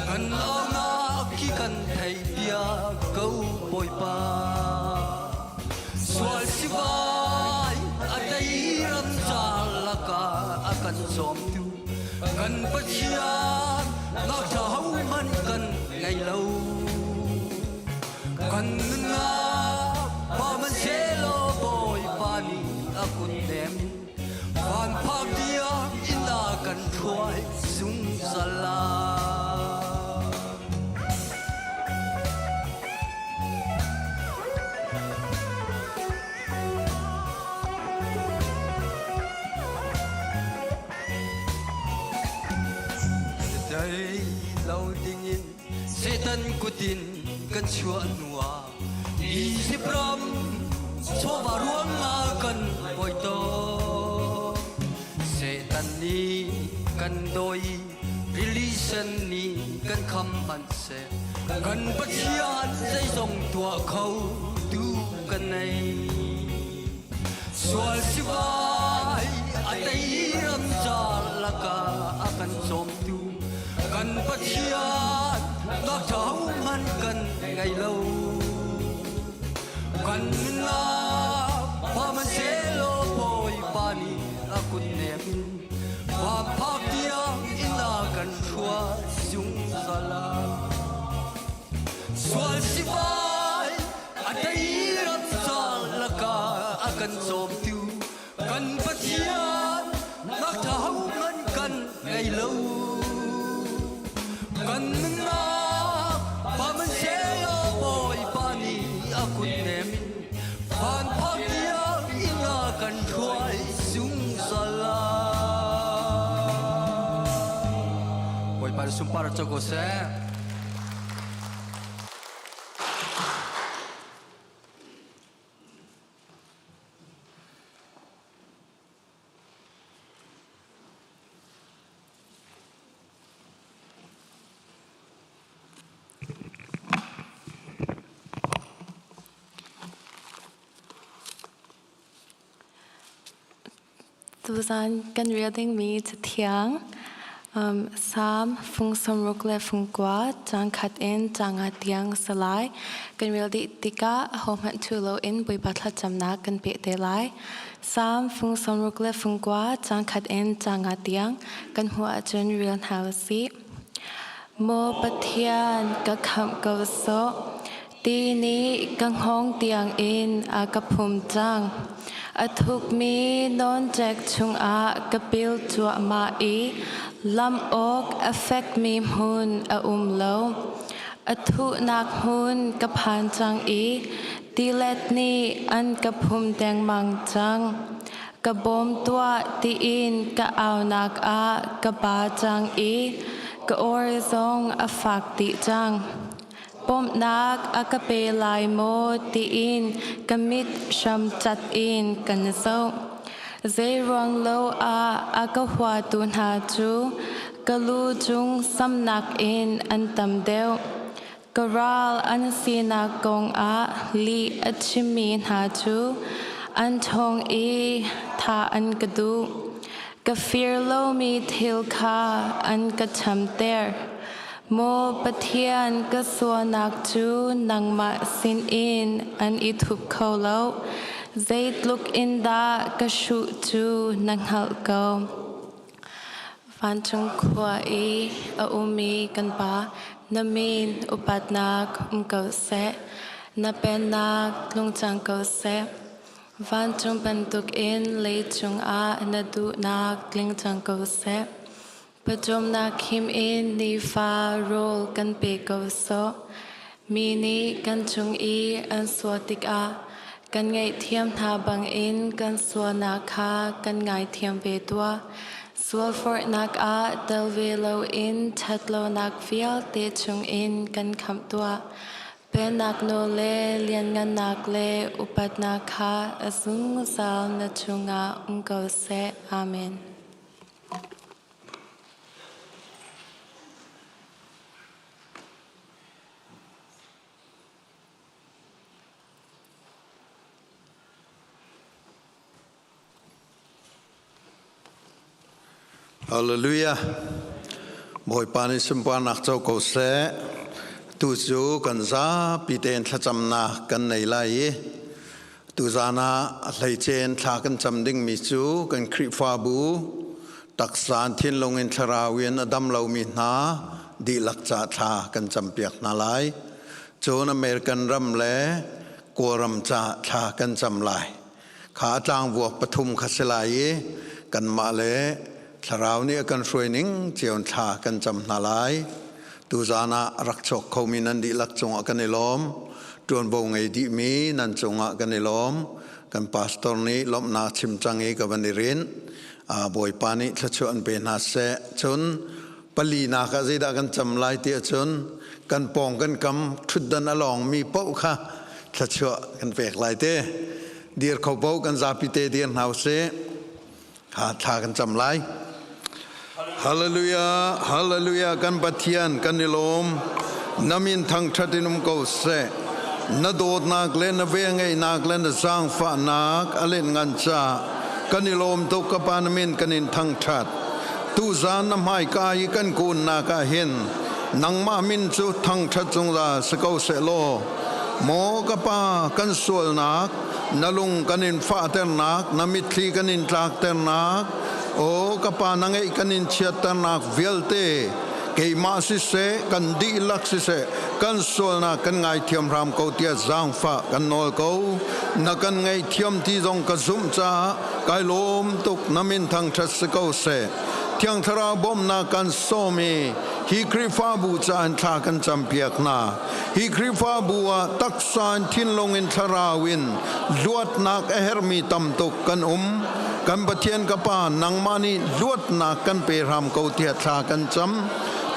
Kan aunak hi kan theih piak ko Bawipa. Sual sivai a tei ram car lakah a kan cawmtu kan Pathian ngakṭha hohmanh kan ngei lo. Kan nunnak pa hmanhsehlaw Bawipa nih a kut nem in van phak tiang inn a kan hruai zungzal lai. Dai lo dingin Satan kutin kan chuah hnuah Izipt ram chawva ruangah kan buai tawn. Satan nih kan dawi, rili sen nih kan kham hmanhseh, kan Pathian zeizong tuah kho tu kan nei. Sual sivai a tei ramca lakah a kan cawmtu kan Pathian ngakṭha hohmanh kan ngei lo. Kan nunnak hmanhsehlaw Bawipa nih a kut nem in van phak tiang in a kan hruai zungzal. Sual sivai a tei ramca lakah a kan cawmtu kan Pathian ngakṭha hohmanh kan ngei lo. Kan nunnak hmanhsehlaw Bawipa nih a kut nem in van phak tiang in a kan hruai zungzal lai. Bawipa na sunpar co ko seh. Tuzan kan rel dingmi Cathiang Salm fung 60 le fung 9 caang khat in caang nga tiang a si lai. Kan rel dih tikah ahohmanh ṭhu loin Bawipa thlacamnak kan peh te lai. Salm fung 60 le fung 9 caang khat in caang nga tiang kan hmuh ahcun rel hna u sih. Maw Pathian, ka khamh ko sawh. Ti nih ka hngawng tiangin a ka phum cang. A thukmi nawncek chungah ka pil cuahmah i lam awk a fekmi hmun a um lo. A thuhnak hmun ka phan cang i tilet nih an ka phum dengmang cang. Ka bawm tuah tiin ka aunak ah ka ba cang i ka or zong a fak dih cang. Bawmhnak a ka pe lai maw tiin ka mit hram cat in kan zoh. Zeiruang lo ah a ka huatu hna cu ka lu cung samnak in an tam deuh. Ka ral an sinak kong ah lih a chimmi hna cu an ṭhawng i thah an ka duh. Ka fir lomi thil kha an ka chamter. Maw Pathian, ka sualnak cu nangmah sinin an i thup kho lo. Zeitluk in dah ka hruh cu na hngalh ko. Vancung khua i a ummi kan Pa, na min upatnak um ko seh. Na pennak tlung cang ko seh. Vancung bantukin leicung ah na duhnak tling cang ko seh. Pawcawmnak him in nifa rawl kan pe ko sawh. Mi nih kan cung i an sual tikah kan ngaihthiam hna bangin kan sualnak kha kan ngaithiam ve tuah. Sualforhnak ah tel ve loin ṭhatlonak vialte chungin kan khamh tuah. Pennak nawl le lianngannak le upatnak kha a zungzal na chungah um ko seh. Amen. Hallelujah. Bawipa nih sunparnak co ko seh. Tu cu kan zapi tein thlacamnak kan nei lai i Tuzaan ah a hleicen thla kan cam dingmi cu kan Khrihfabu taksa thinlung in thlarau in a dam lomi hna dihlak ca thla kan campiak hna lai. Cun American ram le Kawlram ca thla kan cam lai. Kha a tlangvuak pathum kha si lai i kanmah le thlarau nih a kan hruai ning cio thla kan cam hna lai. Tuzaan ah rak chuak khomi nan dihlak cungah kan i lawm. Ṭuanvo ngei dihmi nan cungah kan i lawm. Kan pastor nih lawmhnak chim cang i ka van i rinh. Bawipa nih thluachuah an pe hna seh. Cun palinak ah zeidah kan cam lai ti ahcun kan pawng kan kam ṭhutdan a lawngmi paoh kha Thluachuah kan pek lai te. Dir kho po kan zapi te dir hna usih. Kha thla kan cam lai. Hallelujah, hallelujah kan Pathian kan i lawm. Na min thangṭhat in um ko seh. Na dawtnak le na velngeihnak le na zaangfahnak a len ngan ca kan i lawm tuk ka Pa na min kan in thangṭhat. Tuzaan na hmaika i kan kunnak ah hin nangmah min cu thangṭhat zungzal si ko seh law maw ka Pa kan sualnak na lung kan in fahternak na mitthli kan in tlakternak aw ka Pa na ngeih kan in chiatternak vialte keimah siseh kan dihlak siseh kan sualnak kan ngaithiam hram ko tiah zaangfah kan nawl ko. Na kan ngaihthiam ti zong ka zumh caah kai lawm tuk. Na min thangṭhat si ko seh. Thiang Thlarau bawmhnak kan sawm i hi Khrihfabu ca in thla kan campiak hna. Hi Khrihfabu ah taksa in thinlung in thlarau in luatnak a herhmi tam tuk kan um. Kan Pathian ka Pa, nangmah nih luatnak kan pe hram ko tiah thla kan cam.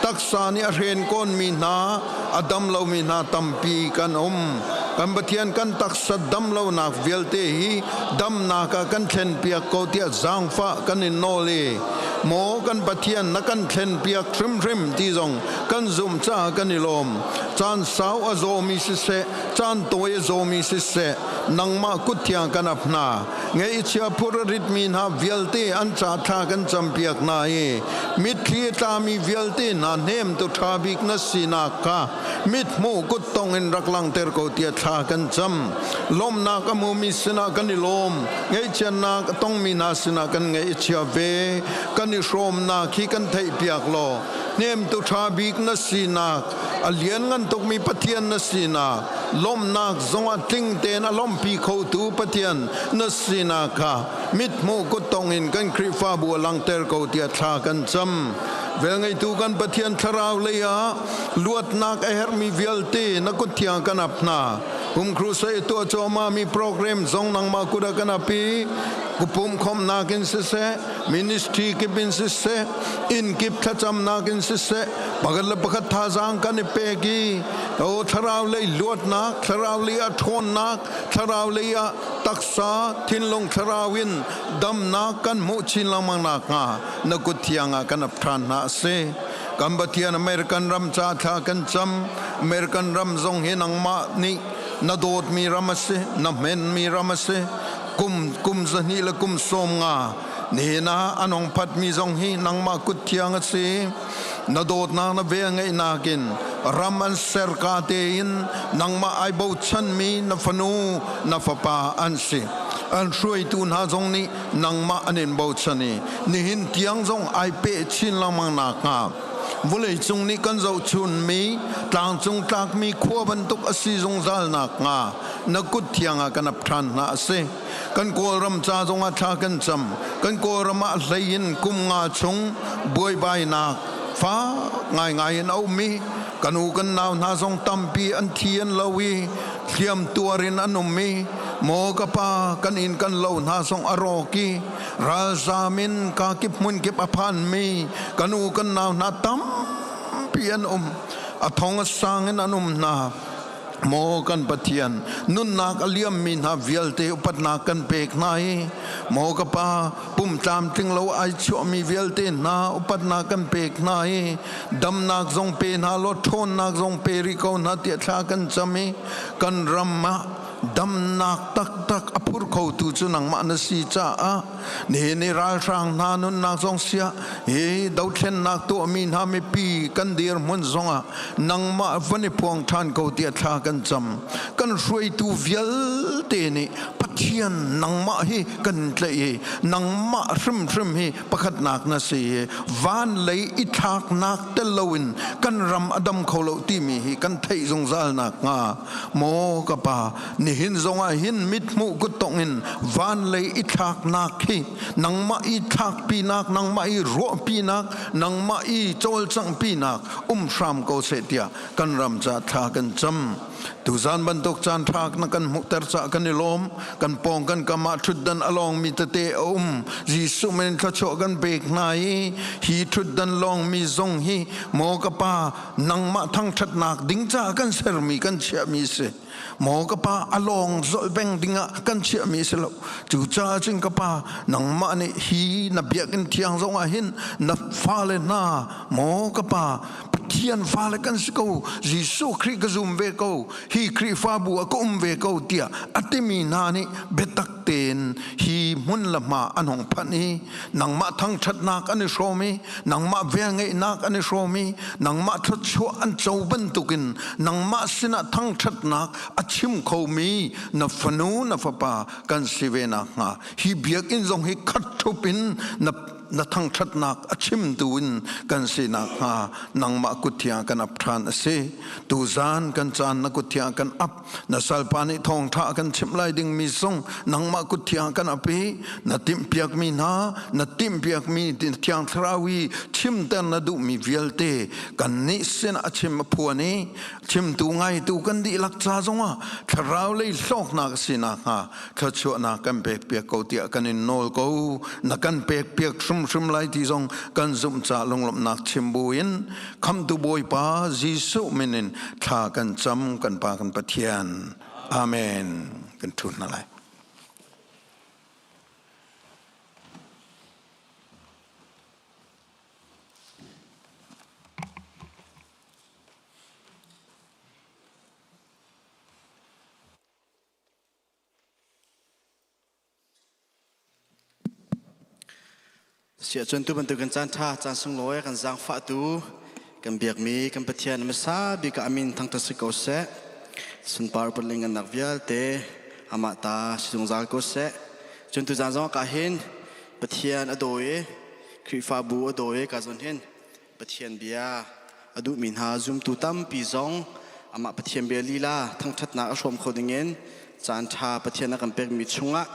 Taksa nih a hren kawnmi hna, a dam lomi hna tampi kan um. Kan Pathian, kan taksa dam lonak vialte hi damnak ah kan thlenpiak ko tiah zaangfah kan in nawl i maw kan Pathian, na kan thlenpiak hrimhrim ti zong kan zumh caah kan i lawm. Caan sau a zawmi siseh, caan tawi a zawmi siseh, nangmah kut thiang kan ap hna. Ngaihchia phur a ritmi hna vialte an ca thla kan campiak hna i mitthli a tlami vialte hna hnemtu ṭha bik na sinak kha mithmuh kuttong in rak langhter ko tiah thla kan cam. Lawmhnak a hmumi sinah kan i lawm, ngaihchiatnak a tongmi hna sinah kan ngaih a chia ve. Kan i hrawmnak hi kan theihpiak law hnemtu ṭha bik na sinak, a lianngan tukmi Pathian na sinak, lawmhnak zongah tling tein a lawmhpi khotu Pathian na sinak kha mithmuh kuttong in kan Khrihfabu a langhter ko tiah thla kan cam. Velngeitu kan Pathian, thlarau lei ah luatnak a herhmi vialte na kut thiang kan ap hna. Home Crusade tuah cuahmahmi program zong nangmah kut ah kan ap i kupum khawmhnak in siseh, ministry kip in siseh, inn kip thlacamnak in siseh, pakhat le pakhat thazaang kan i pek i o thlarau lei luatnak, thlarau lei ah ṭhawnnak, thlarau lei ah taksa thinlung thlarau in damnak kan hmuh chin lengmang nakhnga na kut thiang ah kan ap ṭhan hna a si. Kan Pathian, American ram ca thla kan cam. American ram zong hi nangmah nih na dawtmi ram a si, na hmenmi ram a si. Kum kum zahnih le kum 50 nihin ah an hong phatmi zong hi nangmah kut thiang a si. Na dawtnak na vel ngeihnak in ram an ser ka tein nangmah ai bochanmi na fanu na fapa an si. An hruaitu hna zong nih nangmah an in bochan i nihin tiang zong ai peh chin lengmang nakhnga vawleicung nih kan zohchunmi tlangcung tlakmi khua bantuk a si zungzal nakhnga na kut thiang ah kan ap ṭhan hna a si. Kan Kawlram ca zongah thla kan cam. Kan Kawlram ah hlei in kum nga chung buaibainak fak ngaingai in a um i kan u kan nau hna zong tampi an thi an lo i hliam tuar in an um i maw ka Pa, kan inn kan lo hna zong a rawk i ralzam in ka kip hmun kip a phanmi kan u kan nau hna tampi an um, a thong a sang in an um hna. Maw kan Pathian, nunnak a liammi hna vialte upatnak kan pek hna i maw ka Pa, pum tlamtling lo ai chuahmi vialte hna upatnak kan pek hna i damnak zong pe hna law ṭhawnnak zong pe rih ko hna tiah thla kan cam i kan ram ah damnak taktak a phur khotu cu nangmah na si caah nihin i ralhrang hna nunnak zong siah, hi dothlennak tuahmi hna mipi kan dirhmun zongah nangmah van i phuang ṭhan ko tiah thla kan cam. Kan hruaitu vialte nih Pathian nangmah hi kan tlaih i nangmah hrimhrim hi pakhatnak na si i van lei i thlaknak tel loin kan ram a dam kho lo timi hi kan theih zungzal nakhnga maw ka Pa, nihin zongah hin mithmuh kuttongh in van lei i thlaknak hi, nangmah i thlakpinak, nangmah i ruahpinak, nangmah i cawlcanghpinak um hram ko seh tiah kan ram ca thla kan cam. Tuzan bantuk caan ṭha na kan hmuhter caah kan i lawm. Kan Kan pawng kan kam ah ṭhutdan a lawngmi tete a um. Jesuh min thluachuah kan pek hna i hi ṭhutdan lawngmi zong hi maw ka Pa nangmah thangṭhatnak ding caah kan sermi kan chiahmi si. Maw ka Pa a lawng zolh peng dingah kan chiahmi si lo. Cucaah cun ka Pa nangmah nih hi na biakinn thiang zongah hin na fale hna maw ka Pa Pathian fale kan si ko Jesuh Khrih ka zum ve ko hi Khrihfabu ah ka um ve ko tiah a timi hna nih biatak tein hi hmun le hma an hung phanh i nangmah thangṭhatnak an i hrawm i nangmah velngeihnak an i hrawm i nangmah thluachuah an co bantukin nangmah sinah thangṭhatnak a chim khomi na fanu na fapa kan si ve nakhnga hi biakinn zong hi khat ṭhup in na na thangṭhatnak a chimtu in kan si nakhnga nangmah kut thiang kan ap ṭhan a si. Tuzan kan caan na kut thiang kan ap. Na salpa nih thawngṭha kan chimh lai dingmi zong nangmah kut thiang kan ap i na timhpiakmi hna na timhpiakmi Thiang Thlarau i chimter na duhmi vialte kannih sin a chim a phuan i chimtu ngaitu kan dihlak ca zongah thlarau lei hlawknak a si nakhnga thluachuahnak kan pekpiak ko tiah kan in nawl ko. Na kan pekpiak hrimhrim lai ti zong kan zumh ca lunglawmhnak chim buin Khamhtu Bawipa Jesuh min in thla kan cam kan Pa kan Pathian. Amen. Kan ṭhu hna lai. Siahcun tu bantukin caan ṭha, caan sunglawi kan zaangfahtu, kan biakmi kan Pathian hmasa bik ah a min thangṭhat si ko seh. Sunpar upatling ngannak vialte amah ta si zungzal ko seh. Cun tuzaan zong ah hin Pathian a daw i Khrihfabu a daw i ka zawn hin Pathian bia a duhmi hna zumtu tampi zong amah Pathian bia lila thangṭhatnak a hrawm kho dingin caan ṭha Pathian a kan pekmi chungah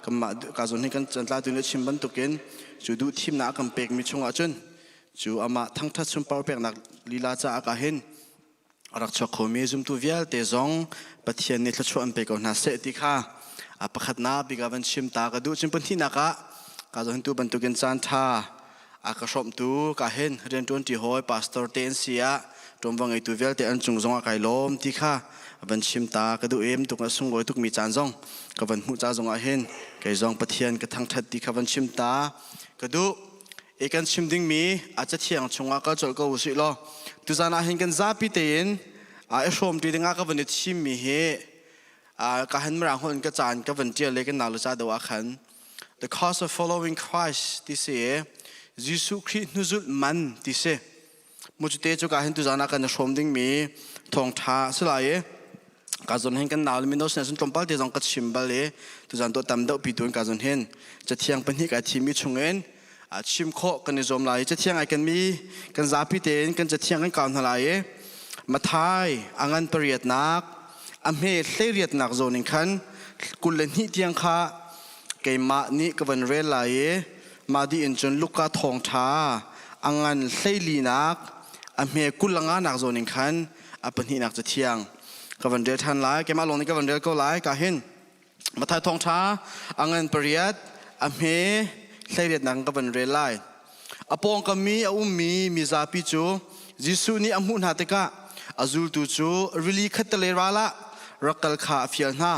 kanmah ka zawn hi kan tlatu nih a chim bantukin cu duh thimnak a kan pekmi chungah cun cu amah thangṭhat sunpar peknak lila caah ka hin a rak chuak khomi zumtu vialte zong Pathian nih thluachuah an pe ko hna seh ti kha a pakhatnak bik ah van chim ta ka duh. Cun pahnihnak ah ka zawn tu bantukin caan ṭha a ka hrawmtu ka hin rianṭuanṭi hawi pastor te an si ah ṭuanvo ngeitu vialte an cung zong ah kai lawm ti kha van chim ta ka duh em tuk a sunglawi tukmi caan zong ka van hmuh ca zong ah hin kei zong Pathian ka thangṭhat ti kha van chim ta ka duh. E kan chim dingmi a cathiang chungah kal colh ko usih law tuzan ah hin kan zapi tein a i hrawm ṭi dingah ka van i thimmi hi ka han mirang holh in ka caan ka van ṭial le kan nau le ca do ah khan the cost of following Christ ti si i Jesuh Khrih hnuzulh man ti si mu cu te cu ka hin tuzan ah kan i hrawm dingmi thawngṭha a si lai i ka zon hin kan nau le mino sin sun tlawmpal te zong ka chim bal i tuzan to tam deuh pi tu in ka zon hin cathiang pahnih kai thimi chungin a chim khawh kan i zuam lai cathiang ai kan mi kan zapi tein kan cathiang kan kau hna lai i Mathai a ngan pariatnak a hme hleiriatnak zawn in khan 22 tiang kha keimah nih ka van rel lai i mah dih in cun Luka thawngṭha a ngan hleilinak a hme 25 nak zawn in khan a pahnihnak cathiang ka van rel ṭhan lai. Keimah lawng nih ka van rel ko lai. Ka hin Mathai thawngṭha a ngan pariat a hme hleiriatnak ka van rel lai. A pawngkam i a ummi mizapi cu Jesuh nih a hmuh hna tikah a zultu cu rili khattelei ral ah rak kal kha a fial hna.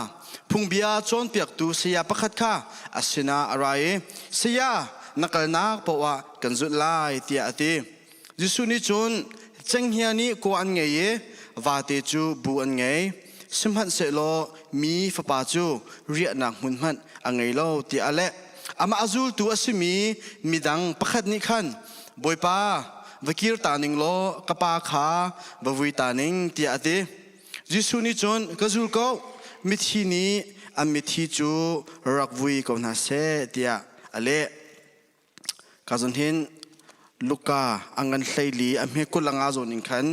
Phungbia cawnpiaktu saya pakhat kha a sinah a ra i, "Saya, na kalnak paoh ah kan zulh lai," tiah a ti. Jesuh nih cun cenghngia nih kua an ngei i vate cu bu an ngei. Sihmanhsehlaw mi fapa cu riahnak hmun hmanh a ngei lo tiah a leh. Amah a zultu a simi midang pakhat nih khan, Bawipa, va kir ta ning law ka pa kha va vui ta ning tiah a ti. Jesuh nih cun, Ka zul ko, mithi nih an mithi cu rak vui ko hna seh tiah a leh. Ka zon hin Luka a ngan 14 a hme 25 zawn in khan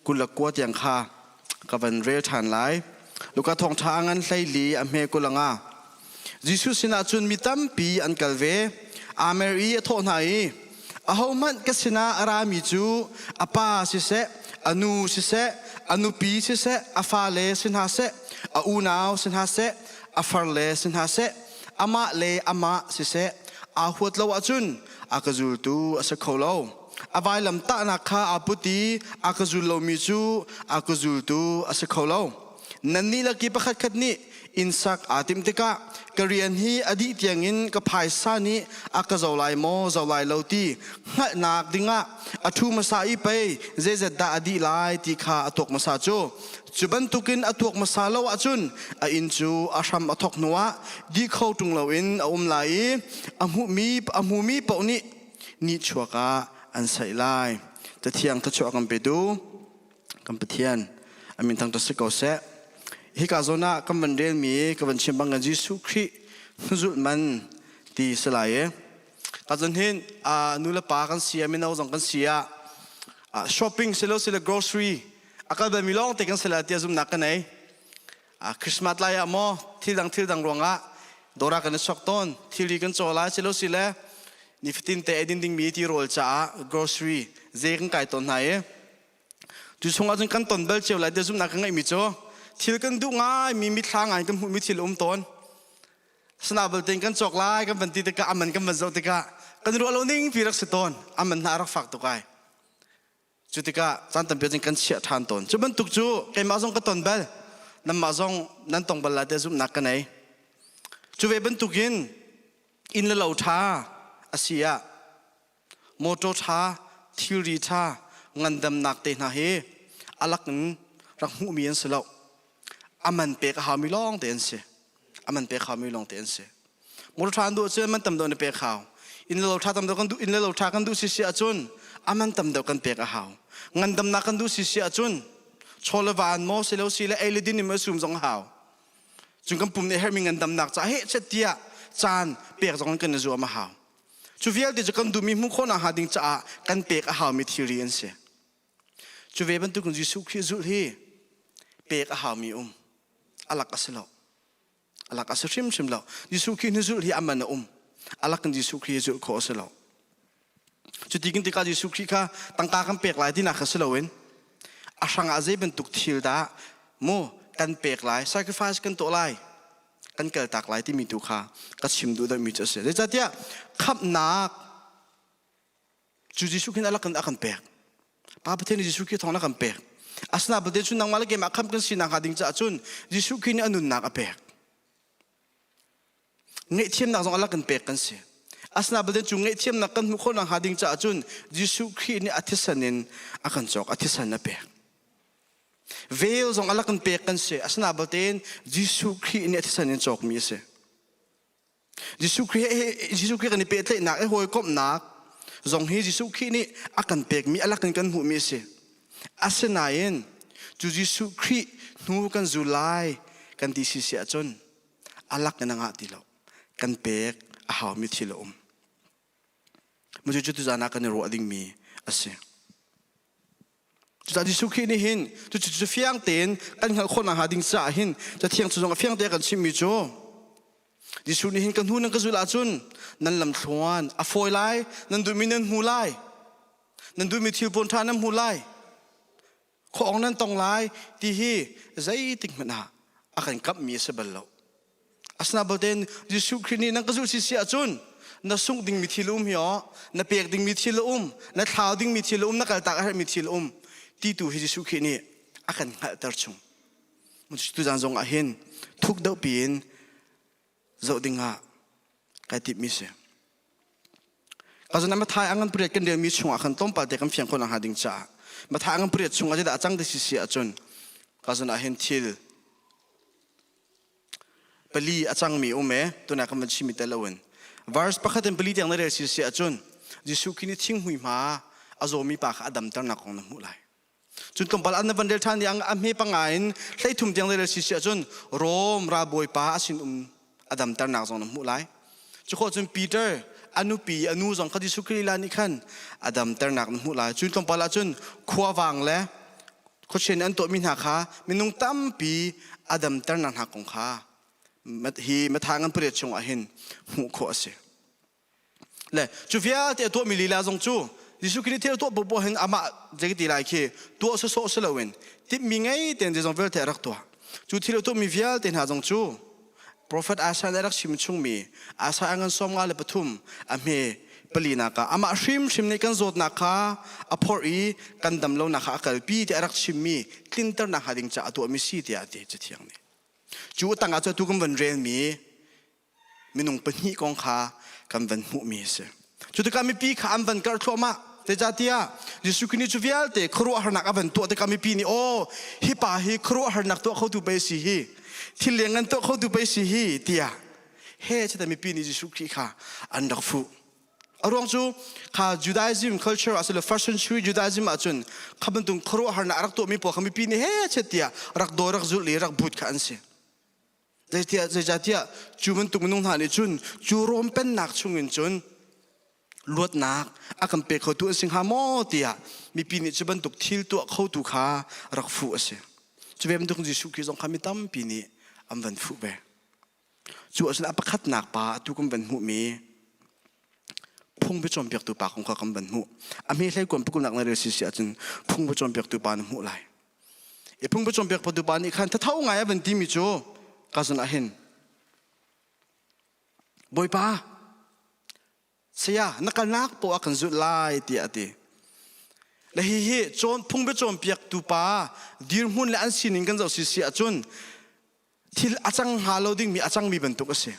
29 tiang kha ka van rel ṭhan lai. Luka thawngṭha a ngan 14 a hme 25. Jesuh sinah cun mi tampi an kal ve. Amer i a thawh hna i, Ahohmanh ka sinah a rami cu a pa siseh, a nu siseh, a nupi siseh, a fale si hna seh, a unau si hna seh, a farle si hna seh, amah le amah siseh, aa huat lo ahcun a ka zultu a si kho lo. A vailam tahnak kha aa put i a ka zul lomi cu a ka zultu a si kho lo. Nannih laki pakhatkhat nih inn sak aa timh tikah ka rian hi a dih tiangin ka phaisa nih a ka zo lai maw zo lai lo ti hngalhnak dingah a ṭhu hmasa i pei zeizat dah a dih lai ti kha a tuak hmasa cu. Cu bantukin a tuak hmasa lo ahcun a inn cu a hram a thawk hnuah dih kho ṭung loin a um lai i a hmuhmi a hmumi paoh nih nihchuak ah an saih lai. Cathiang thluachuah kan petu kan Pathian a min thangṭhat si ko seh. Hika zawn ah kan van relmi ka van chim bang kan Jesuh Khrih hnuzulh man ti si lai i ka zon hin nu le pa kan si ah mino zong kan si ah shopping silo sile grocery a kal balmi lawng te kan si lai tiah zumhnak ka nei. Christmas lai ah maw thil dang thil dang ruangah dawra kan i sok tawn thilri kan caw lai silo sile nifatin te eidin dingmi ti rawl caah grocery zei kan kai tawn hna i Cu chungah cun kan ton bal cio lai tiah zumhnak ka ngeihmi cu thil kan duh ngaimi mithla ngai kan hmuhmi thil a um tawn. Asina belte kan cawk lai kan van ti tikah a man kan van zoh tikah kan ruah lo ning pi rak si tawn. A man hna a rak fak tuk ai. Cu tikah caan tampi cun kan chiah ṭhan tawn. Cu bantuk cu keimah zong ka ton bal. Nanmah zong nan tong bal lai tiah zumhnak ka nei. Cu ve bantukin inn le lo ṭha a si ah Motor ṭha, thilri ṭha, ngandamnak te hna hi a lak in rak hmuhmi an si lo. A man pek a haumi lawng te an si. A man pek haumi lawng te an si. Motor ṭha an duh ahcun man tam deuh na pek hau. Inn le lo ṭha tam deuh kan duh, inn le lo ṭha kan duh si si ahcun a man tam deuh kan pek a hau. Ngandamnak kan duh si si ahcun chaw le va an maw si lo si le ei le din in sum zong a hau. Cun kan pum nih herhmi ngandamnak ca heh chet tiah caan pek zong kan i zuam a hau. Cu vialte cu kan duhmi hmuh khawhnak hnga ding caah kan pek a haumi thilri an si. Cu ve bantukin Jesuh Khrih zulh hi pek a haumi um. A lak a si lo. A lak a si hrimhrim lo. Jesuh Khrih ni zulh hi a man a um. A lak in Jesuh Khrih hi zulh khawh a si lo. Cuti kan tikah Jesuh Khrih kha tangka kan pek lai tinak kha si loin a hrangah zei bantuk thil dah mu kan pek lai, sacrifice kan tuah lai kan kaltak lai timi tu kha ka chim duh deuhmi cu a si. Zeicahtiah khamhnak cu Jesuh khin a lak in a kan pek. Pa Pathian nih Jesuh Khrih thawng a kan pek. Asinain belte cu nangmah le keimah khamh kan sinak hnga ding caah cun Jesuh Khrih nih a nunnak a pek. Ngaihthiamnak zong a lak in pek kan si. Asinain belte cu ngaihthiamnak kan hmuh khawhnak hnga ding caah cun Jesuh Khrih nih a thisen in a kan cawk, a thisen a pek. Vel zong a lak in pek kan si. Asinain baltein Jesuh Khrih nih a thisen in cawkmi a si. Jesuh Khrih he Jesuh Khrih kan i pehtlaihnak i hawikomhnak zong hi Jesuh Khrih nih a kan pekmi a lak in kan hmuhmi a si. Asinain cu Jesuh Khrih hnu kan zul lai kan ti si si ahcun a lak in a ngah ti lo. Kan pek a haumi thil a um. Cu cu tuzaan ah kan i ruah dingmi a si. Cucaah Jesuh Khrih nih hin cucu cu fiang tein kan hngalh khawh nakhnga ding caah hin Cathiang cu zong a fiang te kan chimmi cu Jesuh nih hin ka hnu nan ka zulh ahcun nan lamthluan a fawi lai, nan duhmi nan hmu lai, nan duhmi thil puan ṭha nan hmu lai, khuaawng nan tong lai ti hi zeitik hmanh ah a kan kamhmi a si bal lo. Asina balte Jesuh Khrih nih nan ka zulh si si ahcun na sungh dingmi thil um hi aw, na pek dingmi thil a um, na thlau dingmi thil a um, na kaltak a herhmi thil a um ti tu hi Jesuh Khrih nih a kan hngalhter chung. Tuzaan zong ah hin thuk deuh piin zoh ding ah kai timhmi si. Ka zan Mathai angan pariat kan relmi chungah khan tlawmpal te kan fiang khawh nakhnga ding caah Mathai angan pariat chungah zeidah a cang ti si si ahcun ka zan ah hin thil pali a cangmi um e tuna kan van chimi tel loin verse pakhat in pali tiang na rel si si ahcun Jesuh Khrih nih thinghmui hma a zawmi pa kha a damternak kong na hmuh lai cun tlawmpal an na van rel ṭhan i a hme panga in hleithum tiang na rel si si ahcun Rom ralbawi pa a sin um a damternak zong na hmuh lai cu khawh cun Peter a nupi a nu zong kha Jesuh Khrih lila nih khan a damternak na hmuh lai cun tlawmpal ahcun khuavang le khuachian an tuahmi hna kha minung tampi a damternak hna kong kha hi Matthai ngan pariat chungah hin hmuh khawh a si. Le cu vialte a tuahmi lila zong cu Jesuh Khrih thil tuah poah hin amah zei ti lai khi tuah sawsawh si loin timhmi ngei tein zeizong vialte a rak tuah. Cu thil a tuahmi vialte hna zong cu. Prophet Isaiah nih a rak chim chungmi Isaiah ngan 53 a hme palinak ah amah hrimhrim nih kan zawtnak kha a phorh i kan damlonak kha a kalpi tiah a rak chimmi tlinternak hnga ding caah a tuahmi si tiah a ti Cathiang nih. Cu tangah cu atu kan van relmi minung pahnih kong kha kan van hmuhmi a si. Cu tikah mipi kha an van karh thluahmah. Zeicahtiah Jesuh Khrih nih cu vialte khuaruahharnak a van tuah tikah mipi nih aw hi pa hi khuaruahharnak tuah khotu pei si hi thil lianngan tuah khotu pei si hi tiah he chita mipi nih Jesuh Khrih kha an rak fuh. A ruang cu kha Judaism culture asilo first century Judaism ahcun kha bantuk khuaruahharnak a rak tuahmi pawl kha mipi nih he chet tiah rak daw rak zulh i rak but kha an si. Zeitiah zeicahtiah cu bantuk minung hna nih cun cu Rom pennak chungin cun luatnak a kan pe khotu an si hnga maw tiah mipi nih cu bantuk thil tuah khotu kha rak fuh a si. Cu ve bantuk Jesuh Khrih zong kha mi tampi nih an van fuh ve. Cu ahcun a pakhatnak pa atu kan van hmuhmi phung biacawnpiaktu pa kong kha kan van hmuh. A hme hlei kuan pakulnak na rel si si ahcun phung biacawnpiaktu pa na hmuh lai. I phung biacawnpiak patu pa nih khan thatho ngai a van timi cu ka zun ah hin Bawipa saya na kalnak poah kan zulh lai tiah a ti. Le hihi cawn phung biacawnpiaktu pa dirhmun le an sining kan zoh si si ahcun thil a cang hnga lo dingmi a cangmi bantuk a si.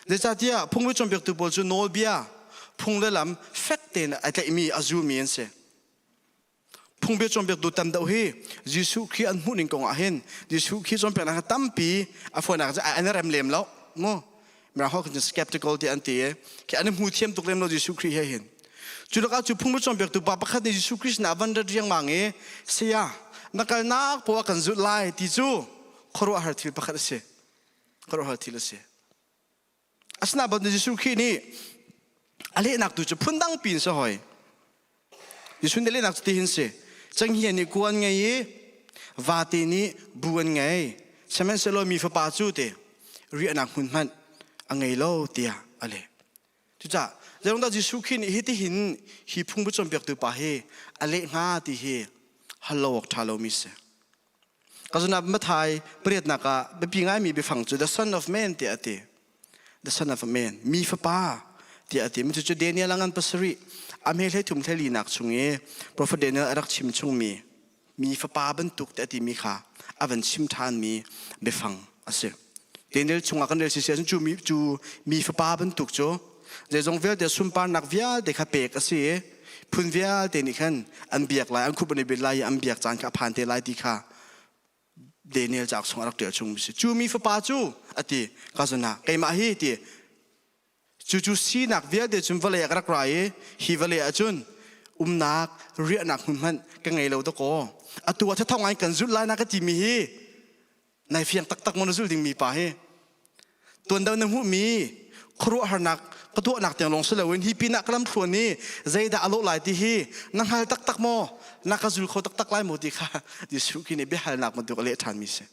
Zeicahtiah phung biacawnpiaktu pawl cu nawlbia phung le lam fek tein a tlaihmi a zulmi an si. Phungbia cawnpiaktu tam deuh hi Jesuh Khrih an hmuhning kong ah hin Jesuh Khrih cawnpiaknak tampi a fawinak cu an i rem lem lo mu mirang holh khin skeptical ti an ti i khi an i hmu thiam tuk lem lo Jesuh Khrih he hin cu lakah cu phungbia cawnpiaktu pa pakhat nih Jesuh Khrih sinah van rat riangmang i saya na kalnak poah kan zulh lai ti cu khuaruahhar thil pakhat a si khuaruahhar thil a si Asinain bantuk Jesuh Khrih nih a lehnak tu cu phundang piin si hoi. Jesuh nih lehnak cu tihin si. Cenghngia nih ku an ngei i vate nih bu an ngei. Sihmanhsehlaw mi fapa cu te riahnak hmun hmanh a ngei lo tiah a leh. Cucaah zeirungdah Jesuh Khrih nih hitihin hi phung cawnpiaktu pa hi a leh hnga ti hi hal lo awk ṭha lomi si. Ka zunah Mathai pariatnak ah biapi ngaimi biafang cu the son of man tiah a ti. The son of man, mi fapa tiah a ti. Cucu Daniel a ngan pasarih a hme hlei thum hlei linak chung i Prophet Daniel a rak chim chungmi mi fapa bantuk tiah a timi kha a van chim ṭhanmi biafang a si. Daniel chungah kan rel sisi ahcun cu mi, cu mi fapa bantuk cu zeizong vialte sunparnak vialte kha pek a si i phun vialte nih khan an biak lai an khup an i bil lai i an biak caan kha a phan te lai ti kha Daniel cauk chung a rak ṭial chung si cu mi fapa cu a ti ka zun ah keimah hi ti cu cu sinak vialte cun vawlei ah ka rak ra i hi vawlei ah cun umnak riahnak hmun hmanh ka ngei lo dakaw atu ah thathong ngai kan zulh lai na ka timi hi nai fiang taktak maw na zulh dingmi pa hi tuan deuh na hmuhmi khuaruahharnak ka tuahnak tiang lawng si loin hi pinah ka lamthluan i zeidah a lawh lai ti hi na hngal taktak maw na ka zul kho taktak lai maw ti kha Jesuh Khrih nih biahalnak bantuk a leh ṭhanmi si.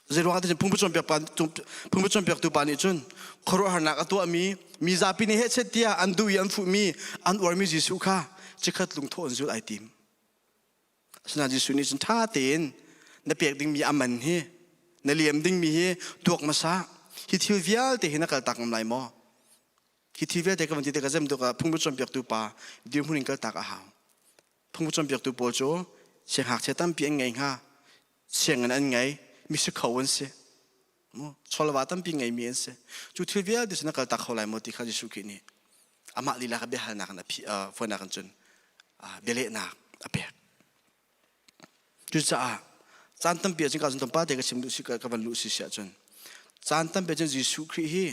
Zeiruangah ti phung cawnpiaktu pa nih cun khuaruahharnak a tuahmi mi zapi nih hehchet tiah an duh i an fuhmi an uarmi Jesuh kha chikkhat lungthawh in zulh ai tim. Asinain Jesuh nih cun ṭha tein na pek dingmi a man hi na liam dingmi hi tuak hmasa hi thil vialte hi na kaltak ngam lai maw? Hi thil vialte ka van ti tikah zem tuk ah phung cawnpiaktu pa dirhmun in kaltak a hau. Phung cawnpiaktu pawl cu siangngakchia tampi an ngei hnga sianginn an ngei mi si kho an si mu chawlwa tampi ngeimi an si cu thil vialte cu na kaltak kho lai maw ti kha Jesuh Khrih nih amah lila kha biahalnak in a phi fawinak in cun bialehnak a pek cucaah caan tampi ahcun ka cun pa te ka chim duh si ka van luh si si ahcun caan tampi ahcun Jesuh Khrih hi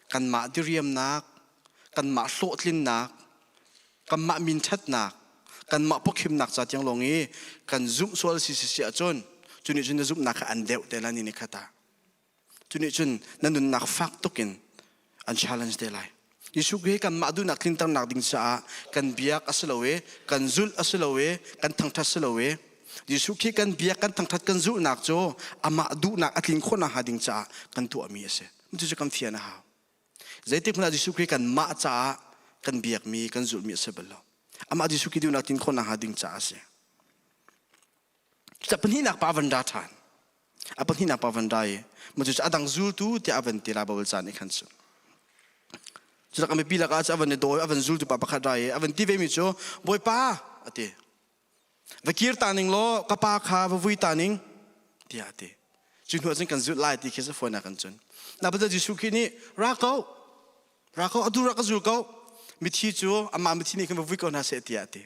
kanmah diriamnak kanmah hlawhtlinnak kanmah minṭhatnak kanmah pawkhimnak ca tiang lawng i kan zumh sual si si si ahcun cu nih cun na zumhnak kha an deuh te lai ni ni khat ah cu nih cun na nunnak fak tuk in an challenge te lai Jesuh hi kanmah duhnak tlinternak ding caah kan biak a si lo i kan zulh a si lo i kan thangṭhat si lo i Jesuh khi kan biak kan thangṭhat kan zulhnak cu amah duhnak a tlin khawh nakhnga ding caah kan tuahmi a si. Cucu kan fian a hau. Zeitik hmanh ah Jesuh Khrih kanmah caah kan biakmi, kan zulhmi a si bal lo. Amah Jesuh Khrih duhnak tlin khawh nakhnga ding caah a si. Cucaah pahnihnak pa a van ra ṭhan. A pahnihnak pa van ra i mah cu a dang zultu tiah a van ti lai Baibal ca nih khan cun. Cucak a mipi lakah a van i dawi, a van zultu pa pakhat ra i a van ti vemi cu Bawipa a ti. Va kir ta ning law ka pa kha va vui ta ning tiah a ti. Cu hnu ah cun kan zulh lai ti khi fawinak kan cun. Na Pathian Jesuh Khrih nih ra ko, ra ko, atu ra ka zul ko. Mithi cu amah mithi nih khan va vui ko hna seh tiah a ti.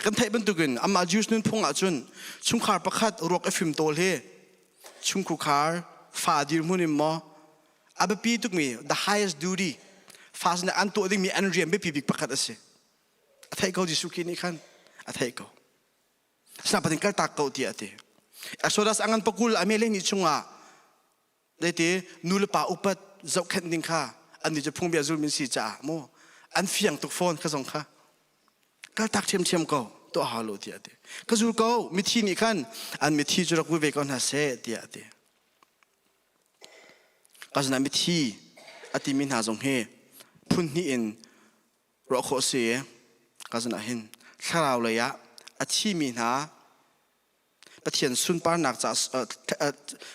Kan theih bantukin amah Jews nunphung ahcun chungkhar pakhat ruak i fimtawl hi chungkhar fa dirhmun in maw a biapi tukmi the highest duty fa sinah an tuah dingmi an rian biapi bik pakhat a si. A theih ko Jesuh Khrih nih khan a theih ko. Asinain Pathian kaltak ko tiah a ti. Exodus a ngan pakul a mele ni chungah Deite nu le pa upat zohkhenh ding kha annih cu phungbia zulmi si caah mu an fiang tuk fawn kha zong kha kaltak ṭhiamṭhiam ko tuah hau lo tiah a ti. Ka zul ko mithi nih khan an mithi cu rak vui ve ko hna seh tiah a ti. Ka sinah mithi a timi hna zong hi phun hnih in ruah khawh a si i ka sinah hin thlarau lei ah a thimi hna Pathian sunparnak caah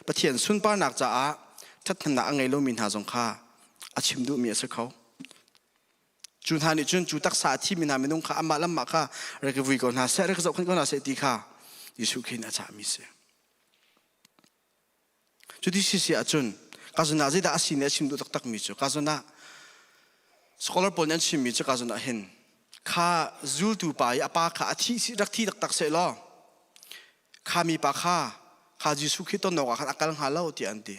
Pathian sunparnak caah ṭhathnemnak a ngei lomi hna zong kha a chim duhmi a si kho. Cu hna nih cun cu taksa a thimi hna minung kha amah le amah kha rak i vui ko hna seh, rak i zohkhenh ko hna seh ti kha Jesuh Khrih nih a cahmi a si. Cuti si si ahcun ka zun ah zeidah a si nih a chim duh taktakmi cu ka zun ah scholar pawl nih an chimmi cu ka zun ah hin kha zultu pa i a pa kha a thi rak thi taktak seh law kha mi pa kha kha Jesuh khi ton awk ah khan a kal hnga lo tiah an ti.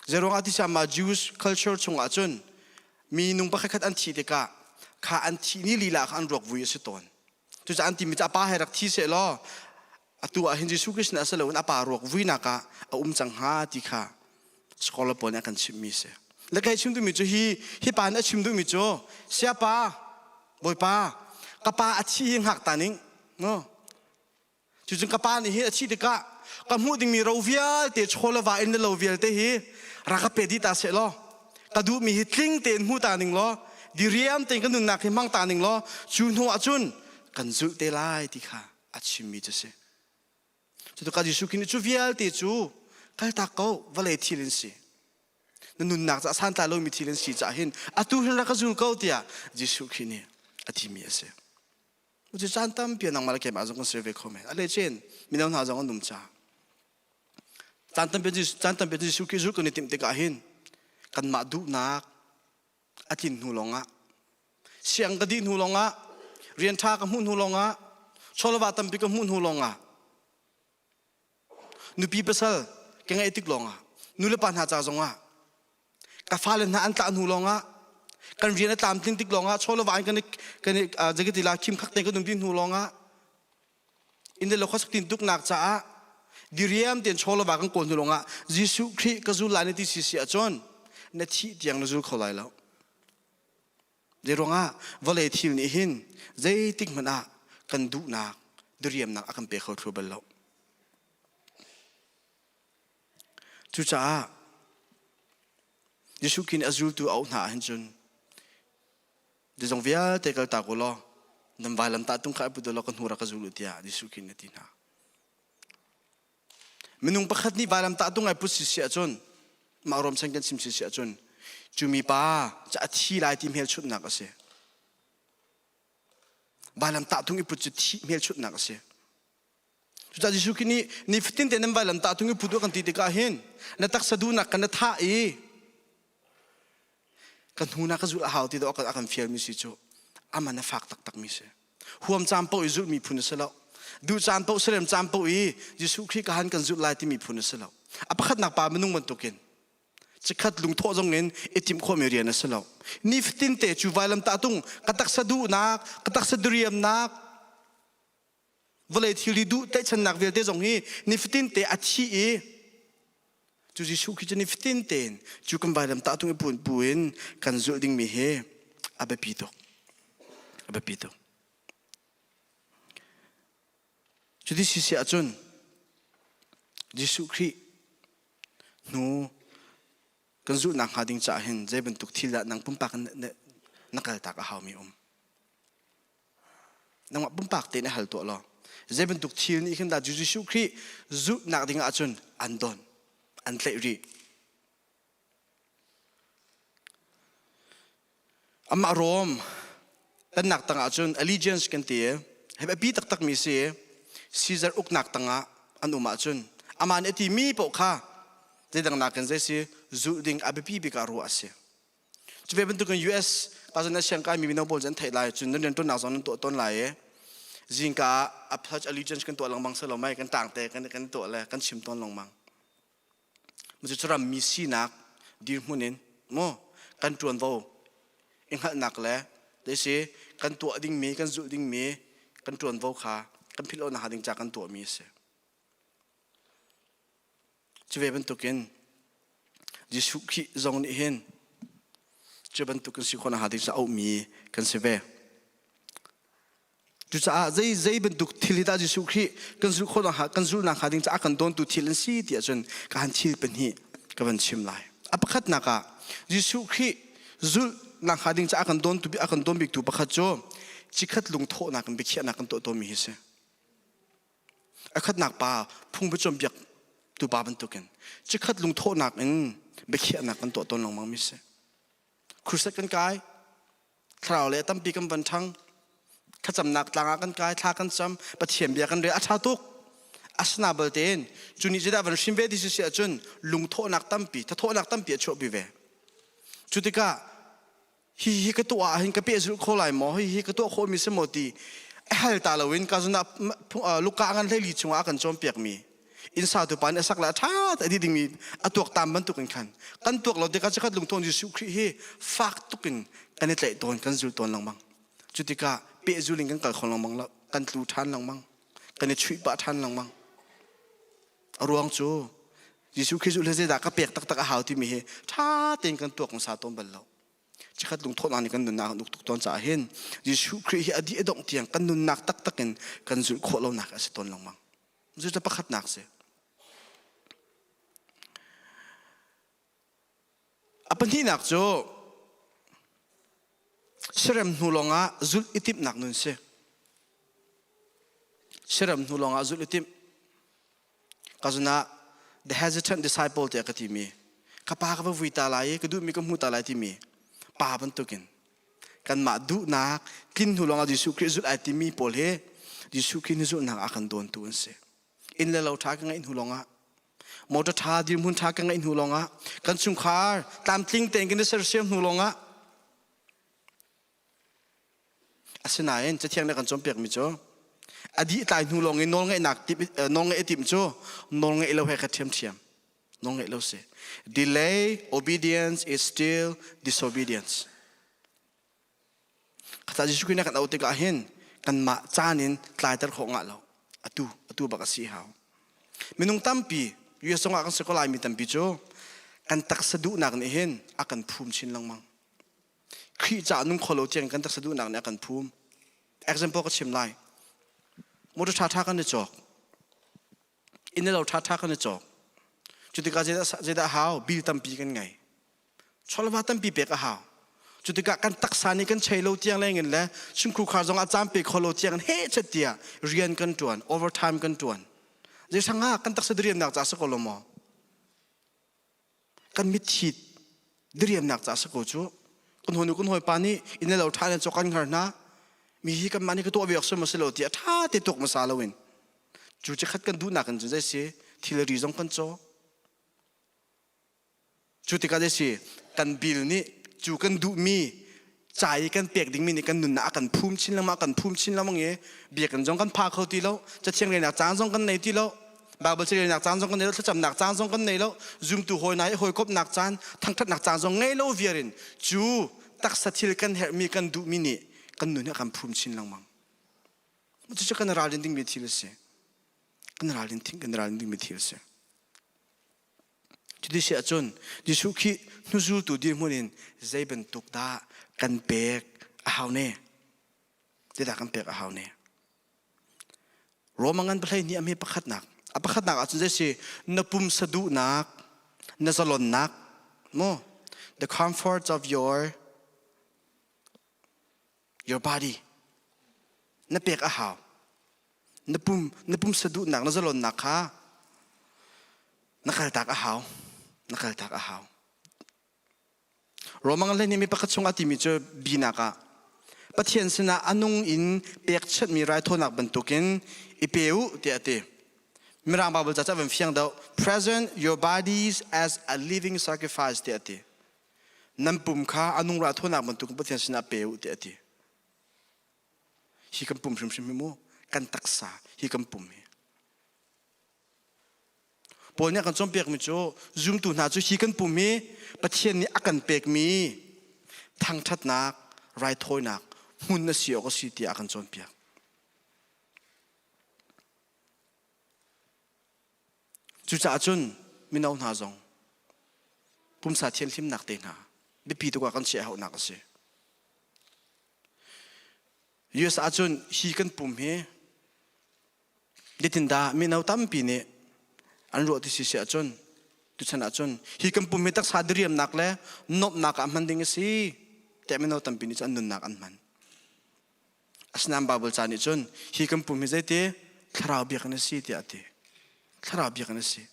Zeiruangah ti ma Jewish culture chungah cun mi nung pakhat khat an thih tikah kha an thih ni lila kha an ruak vui a si tawn. Cucaah an timi cu a pa he rak thi seh law atu ah hin Jesuh Christ nih a si loin a pa ruak vuinak ah a um cang hnga ti kha scholar pawl nih a kan chimhmi a si. Le kai chim duhmi cu hi hi pa nih a chim duhmi cu siapa bawipa ka pa a thi hi hngak ta ning no cucun ka pa nih hi a thih tikah ka hmuh dingmi ro vialte chaw le va in le lo vialte hi rak ka pe dih ta seh law ka duhmi hi tling tein hmu ta ning law diriam tein ka nunnak hi hmang ta ning law cu hnu ah cun kan zulh te lai ti kha a chimmi cu si. Cutu ka Jesuh Khrih nih cu vialte cu kaltak ko vawlei thil in si. Na nunnak caah santlai lomi thil in si caah hin atu hin rak ka zul ko tiah Jesuh Khrih nih a timi a si. Cu caan tampi nangmah le keimah zong kan si ve kho men. A lecin mino hna zong an um ca. Caan tampi caan tampi Jesuh Khrih zulh kan i timh tikah hin kanmah duhnak a tlin hnu lawngah siang ka dih hnu lawngah rian ṭha ka hmuh hnu lawngah chawleva tampi ka hmuh hnu lawngah nupi pasal ka ngeih tik lawngah nulepa hna ca zongah ka fale hna an tlah hnu lawngah kan rian a tlamtling tik lawngah chawleva in kan i kan i zeikati la khim khak te kan um ti hnu lawngah inn le lo khuasak tin tuknak caah diriam tein chawlava kan kawl hnu lawngah Jesuh Khrih ka zul lai na ti si si ahcun na thih tiang na zul kho lai lo. Zei ruangah vawlei thil nih hin zeitik hmanh ah kan duhnak diriamnak a kan pe kho thlu bal lo. Cucaah Jesuh Khrih nih a zultu a auh hna ahhin cun Zeizong vialte kaltak u law nan vailamtah tung kha i put u law ka hnu rak ka zul u tiah Jesuh Khrih nih a ti hna. Minung pakhat nih vailamtah tung ai put si si ahcun mah ruamchan kan chim si si ahcun cu mi pa cu a thi lai ti hmelchunhnak a si. Vailamtah tung i put cu thi hmelchunhnak a si. Cucaah Jesuh Khrih nih nifatin te nan vailamtah tung i put u kan ti tikah hin na taksa duhnak kan na thah i ka hnu na ka zulh a hau ti dawh a kan fialmi si cu aman a fak taktakmi si. Huam caan paoh i zulhmi phun a si lo. Duh caan paoh serem caan paoh i Jesuh Khrih ka han kan zulh lai timi phun a si lo. A pakhatnak pa minung bantukin chikkhat lungthawh zong in i timh khawhmi rian a si lo. Nifatin te cu vailamtah tung ka taksa duhnak, ka taksa diriamnak, vawlei thilri duh tlaihchannak vialte zong hi nifatin te a thi i cu Jesuh Khrih cu nifatin tein cu kan vailam tah tung i pun pu in kan zulh dingmi hi a biapi tuk a biapi tuk cuti si si ahcun Jesuh Khrih hnu kan zulhnak hnga ding caah hin zei bantuk thil dah nang pumpak na kaltak a haumi um Nangmah pumpak tein i hal tuah law. Zei bantuk thil nih khin dah Jesuh Khrih zulhnak ding ahcun an don, an tlaih rih. Amah Rom pennak tangah cun allegiance kan ti i hi biapi taktakmi si Caesar uknak tangah an um ahcun amah nih a timi paoh kha zeidang nakin zei si zulh ding a biapi bik ah ruah a si. Cu ve bantukin US pa zan siang kaimi mino pawl cu an theih lai cun nan rianṭuannak zong nan tuah tawn lai i zingka ah a pledge allegiance kan tuah lengmang selo mai kan tang te kan kan tuah le kan chim tawn lengmang. Cucu rammi sinak dirhmun in maw kan ṭuanvo i hngalhnak le si kan tuah dingmi kan zulh dingmi kan ṭuanvo kha kan philh lo nakhnga ding ca kan tuahmi a si. Cu ve bantukin Jesuh Khrih zong nih hin cu bantukin si khawh nakhnga ding ca auhmi kan si ve. Cucaah zei zei bantuk thil hi dah Jesuh Khrih kan zulh khawh nakhnga kan zulh nakhnga ding caah kan dawntu thil an si ti ahcun ka han thil pahnih ka van chim lai. A pakhatnak ah Jesuh Khrih zulh nakhnga ding caah kan dawntu a kan dawn biktu pakhat cu cikhat lungthawhnak in biakhiahnak kan tuah tawnmi hi si. A khatnak pa phung biacawnpiak tu pa bantukin cikhat lungthawhnak in biakhiahnak kan tuah tawn lengmang mi si. Crusade kan kai thlarau le tampi kan van ṭhang thlacamnak tlang ah kan kai thla kan cam Pathian bia kan rel a ṭha tuk asina baltein cu nih zeidah van hrim ve ti si ahcun lungthawhnak tampi thathawhnak tampi a chuahpi ve cu tikah hi hi ka tuah ah hin ka pehzulh kho lai maw hi hi ka tuah khawhmi si maw ti a hal ta loin ka zun ah luka ngan hleili chungah a kan cawnpiakmi inn satu pa nih a sak le a ṭha te a ti dingmi a tuaktan bantuk in khan kan tuak lo tikah chikkhat lungthawn Jesuh Khrih hi fak tuk in kan i tlaih tawn kan zul tawn lengmang cu tikah pehzul in kan kal kho lengmang lo kan tlu ṭhan lengmang kan i chuih pah ṭhan lengmang a ruang cu Jesuh Khrih zulh hi zeidah ka pek taktak a hau timi hi ṭha tein kan tuak hmasa tawn bal lo Chikkhat lungthawhnak nih kan nunnak an uk tuk tawn caah hin Jesuh Khrih hi a dih a dongh tiang kan nunnak taktak in kan zulh khawh lonak a si tawn lengmang. Cu pakhatnak si. A pahnihnak cu serem hnu lawngah zulh i timhnak nun si. Serem hnu lawngah zulh i timh. Ka zun ah the hesitant disciple tiah ka timi ka pa ka va vui ta lai i ka duhmi ka hmu ta lai timi pa bantukin kanmah duhnak tlin hnu lawngah Jesuh Khrih zulh ai timi pawl hi Jesuh Khrih ni zulhnak a kan dawntu an si. Inn le lo ṭha ka ngeih hnu lawngah motor ṭha dirhmun ṭha ka ngeih hnu lawngah kan chungkhar tlamtling tein kan i sersiam hnu lawngah Asinain Cathiang nih a kan cawnpiakmi cu a dih tlai hnu lawng i nawlngeihnak nawlngeih a timh cu nawlngeih lo he kha ṭhiamṭhiam nawlngeih lo si. Delay obedience is still disobedience. Kata Jesuh Khrih nih kan auh tikah hin kanmah caan in tlaiter khawh ngah lo. Atu atu bak a si hau. Minung tampi US zongah kan si ko laimi tampi cu kan taksa duhnak nih hin a kan phum chin lengmang. Khrih caah nung kho lo tiang kan taksa duhnak nih a kan phum. Example ka chim lai. Motor ṭhaṭha kan i cawk. Inn le lo ṭhaṭha kan i cawk. Cu tikah zeidah a hau? Bill tampi kan ngei. Chawlva tampi pek a hau. Cu tikah kan taksa nih kan chei lo tiang lengin le chungkhar zong ah caan pe kho lo tiang he chet tiah rian kan ṭuan, overtime kan ṭuan. Zei hrangah kan taksa diriamnak ca si ko lo maw? Kan mitthit diriamnak ca si ko cu kan hawinu kan hawipa nih inn le lo ṭha in cawk kan hngar hna mi hi kanmah nih ka tuah ve awk si lo tiah ṭha te tuak hmasa loin cu chikkhat kan duhnak in cun zei si thilri zong kan caw cu tikah zei si kan bil nih cu kan duhmi ca i kan pek dingmi nih kan nunnak a kan phum chin lengmang kan phum chin lengmang i biakinn zong kan pha kho ti lo cathiang relnak caan zong kan nei ti lo Bible relnak caan zong kan nei lo thlacamnak caan zong kan nei lo zumtu hawi hna i hawikomhnak caan thangthatnak caan zong ngei lo viar in cu taksa thil kan herhmi kan duhmi nih kan nun hi a kan phum chin lengmang cucu kan ralrin dingmi thil a si kan ralrin kan ralrin dingmi thil a si Cuti si ahcun Jesuh Khrih hnuzultu dirhmun in zei bantuk dah kan pek a hau ne? Zeidah kan pek a hau ne? Roma ngan pahlei hnih a hme pakhatnak. A pakhatnak ahcun zei si na pumsa duhnak, na zalonnak, mo the comfort of your your body na pek a hau. Na pum na pumsa duhnak na zalonnak kha na kaltak a hau. Na kaltak a hau. Romang hlei nih mi pakhat chungah timi cu binak ah Pathian sinah a nung in pekchanhmi raithawinak bantukin i pe u tiah a ti. Mirang Bible ca cu a van fiang deuh. Present your bodies as a living sacrifice tiah a ti. Nan pum kha a nung raithawinak bantukin Pathian sinah pe u tiah a ti. Hi kan pum hrimhrim hi mu kan taksa hi kan pum hi. Paul nih a kan cawnpiakmi cu zumtu hna cu hi kan pum hi Pathian nih a kan pekmi thangṭhatnak, raithawinak hmun a si awk a si tiah a kan cawnpiak. Cucaah cun mino hna zong pumsa thianhlimnak te hna biapi tuk ah kan chiah hauhnak a si. US ahcun hi kan pum hi Zeitindah mino tampi nih an ruah ti si si ahcun tuchan ahcun hi kan pum hi taksa diriamnak le nuamhnak ah hman ding a si tiah mino tampi nih cun an nunnak an hman. Asinain Baibal ca nih cun hi kan pum hi zeiti thlarau biakinn a si tiah a ti. Thlarau biakinn a si.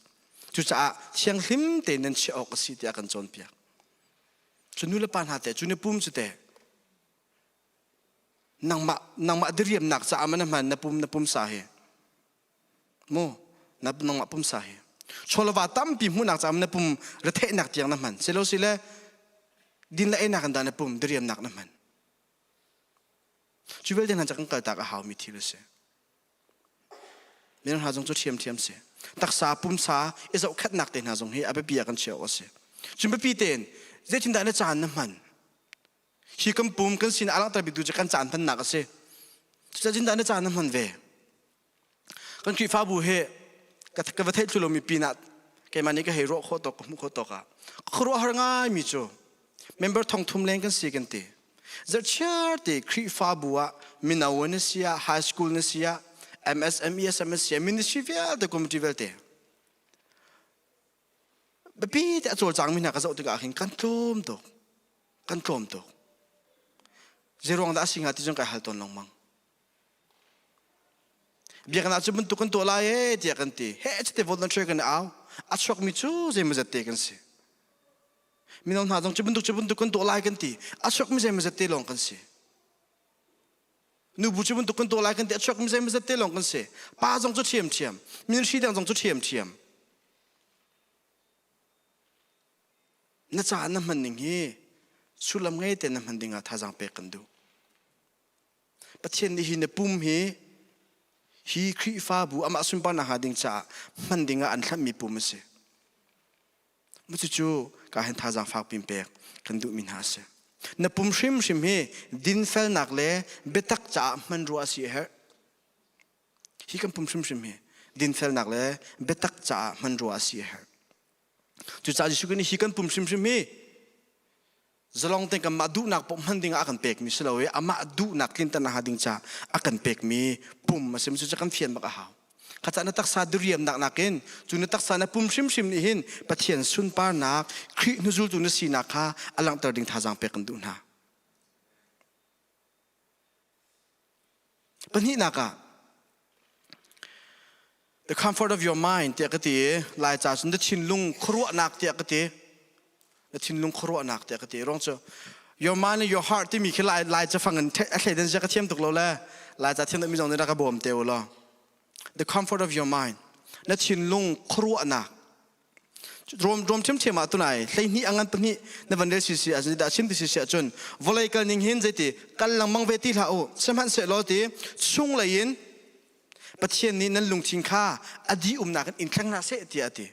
Cucaah thianghlim tein nan chiah awk a si tiah a kan cawnpiak. Cu nu le pa hna teh cu na pum cu teh nangmah nangmah diriamnak caah man hman na pum na pumsa hi mu na nangmah pumsa hi chawlava tampi hmuhnak caah na pum retheihnak tiang na hman silo sile din le einak in dah na pum diriamnak na hman cu vialte hna ca kan kaltak a haumi thil a si minung hna zong cu ṭhiamṭhiam si taksa pumsa i zohkhenhnak te hna zong hi a biapi ah kan chiah awk a si cun biapi tein zeitindah na caan na hman Hi kan pum kan sin a langhter biktu cu kan caan hmannak a si. Cucaah dah na caan na hman ve. Kan Khrihfabu hi ka va theih thlu lomi pinah keimah nih ka hei ruah khawh tawk ka hmuh khawh tawk ah khuaruahhar ngaimi cu member thong thum leng kan si kan ti. Zarhchiar te Khrihfabu ah mino na si ah high school na si ah MSME SMS si ah ministry vialte committee vialte biapi te a cawlcangmi hna ka zoh tikah hin kan tlawm tuk. Kan tlawm tuk. Zeiruang dah a si hnga ti cun kai hal tawn lengmang. Biakinn ah cu bantuk kan tuah lai ee tiah kan ti. He chite volunteer kan i au. A chuakmi cu zeimawzat te kan si. Mino hna zong cu bantuk cu bantuk kan tuah lai kan ti. A chuakmi zeimawzat te lawng kan si. Nubu cu bantuk kan tuah lai kan ti. A chuakmi zeimawzat te lawng kan si. Pa zong cu ṭhiamṭhiam. Ministry dang zong cu ṭhiamṭhiam. Na caah na hman ning hi sullam ngei tein na hman ding ah thazaang pek kan duh. Pathian nih hi na pum hi hi Khrihfabu amah sunparnak hnga ding caah hman ding ah an hlamhmi pum a si. Cucu ka hin thazaang fak pin pek kan duhmi hna a si. Na pum hrimhrim hi dinfelnak le biatak caah hman rua a si a herh. Hi kan pum hrimhrim hi dinfelnak le biatak caah hman rua a si a herh. Cucaah Jesuh Khrih nih hi kan pum hrimhrim hi zalong tein kanmah duhnak paoh hman dingah a kan pekmi si lo i amah duhnak tlinter nakhnga ding caah a kan pekmi pum a si. Cucu kan fian bak a hau. Kha caah na taksa diriamnak nakin cu na taksa na pum hrimhrim nih hin Pathian sunparnak Khrih hnuzultu na sinak kha a langhter ding thazaang pek kan duh hna. Pahnihnak ah the comfort of your mind tiah ka ti i Laica cun na thinlung khuaruahnak tiah ka ti. Na thinlung khuaruahnak tiah ka ti. Ruang cu your mind and your heart timi khi Lai Lai cafang in a thleidan zia ka thiam tuk lo le Laica thiam mi zong nih rak ka bawm te u law. The comfort of your mind. Na thinlung khuaruahnak Rom rom ṭhiamṭhiam ah tunai 12 a ngan pahnih na van rel sisi ah dah chim ti sisi ahcun vawlei kal ning hin zeiti kal lengmang ve ti hlah u sihmanhsehlaw ti chunglei in Pathian nih nan lungthin kha a dih umnak in in thleng hna seh tiah a ti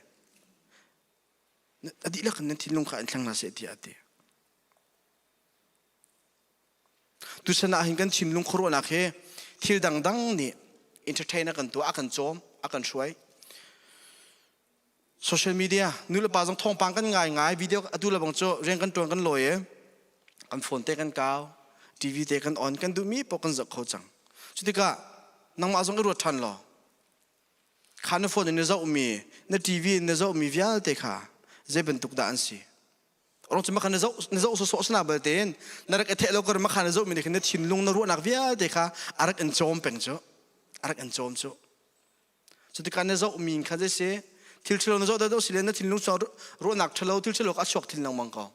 a dihlak in nan thinlung kha in thleng hna seh tiah a ti Tuchan ah hin kan thinlung khuaruahnak hi thil dangdang nih entertain a kan tuah, a kan cawm, a kan hruai. Social media nu le pa zong thawngpang kan ngai ngai video atu le bang cu rian kan tuan kan lawi i kan phone te kan kau TV te kan on kan duhmi paoh kan zoh kho cang. Cutikah nangmah zong i ruat ṭhan law kha na phone in na zohmi na TV in na zohmi vialte kha zei bantuk dah an si Rong cu makhan na zoh na zoh sawsawh sana bal tein na rak i theh lo kar makhan na zoh mi nih khin na thinlung na ruahnak vialte kha a rak in cawm peng cu. A rak in cawm cu. Cu tikah na zoh mi kha zei si thil ṭhalo na zoh deuh si le na thinlung chung ruahnak ṭhalo thil ṭhalo a chuak thin lengmang ko.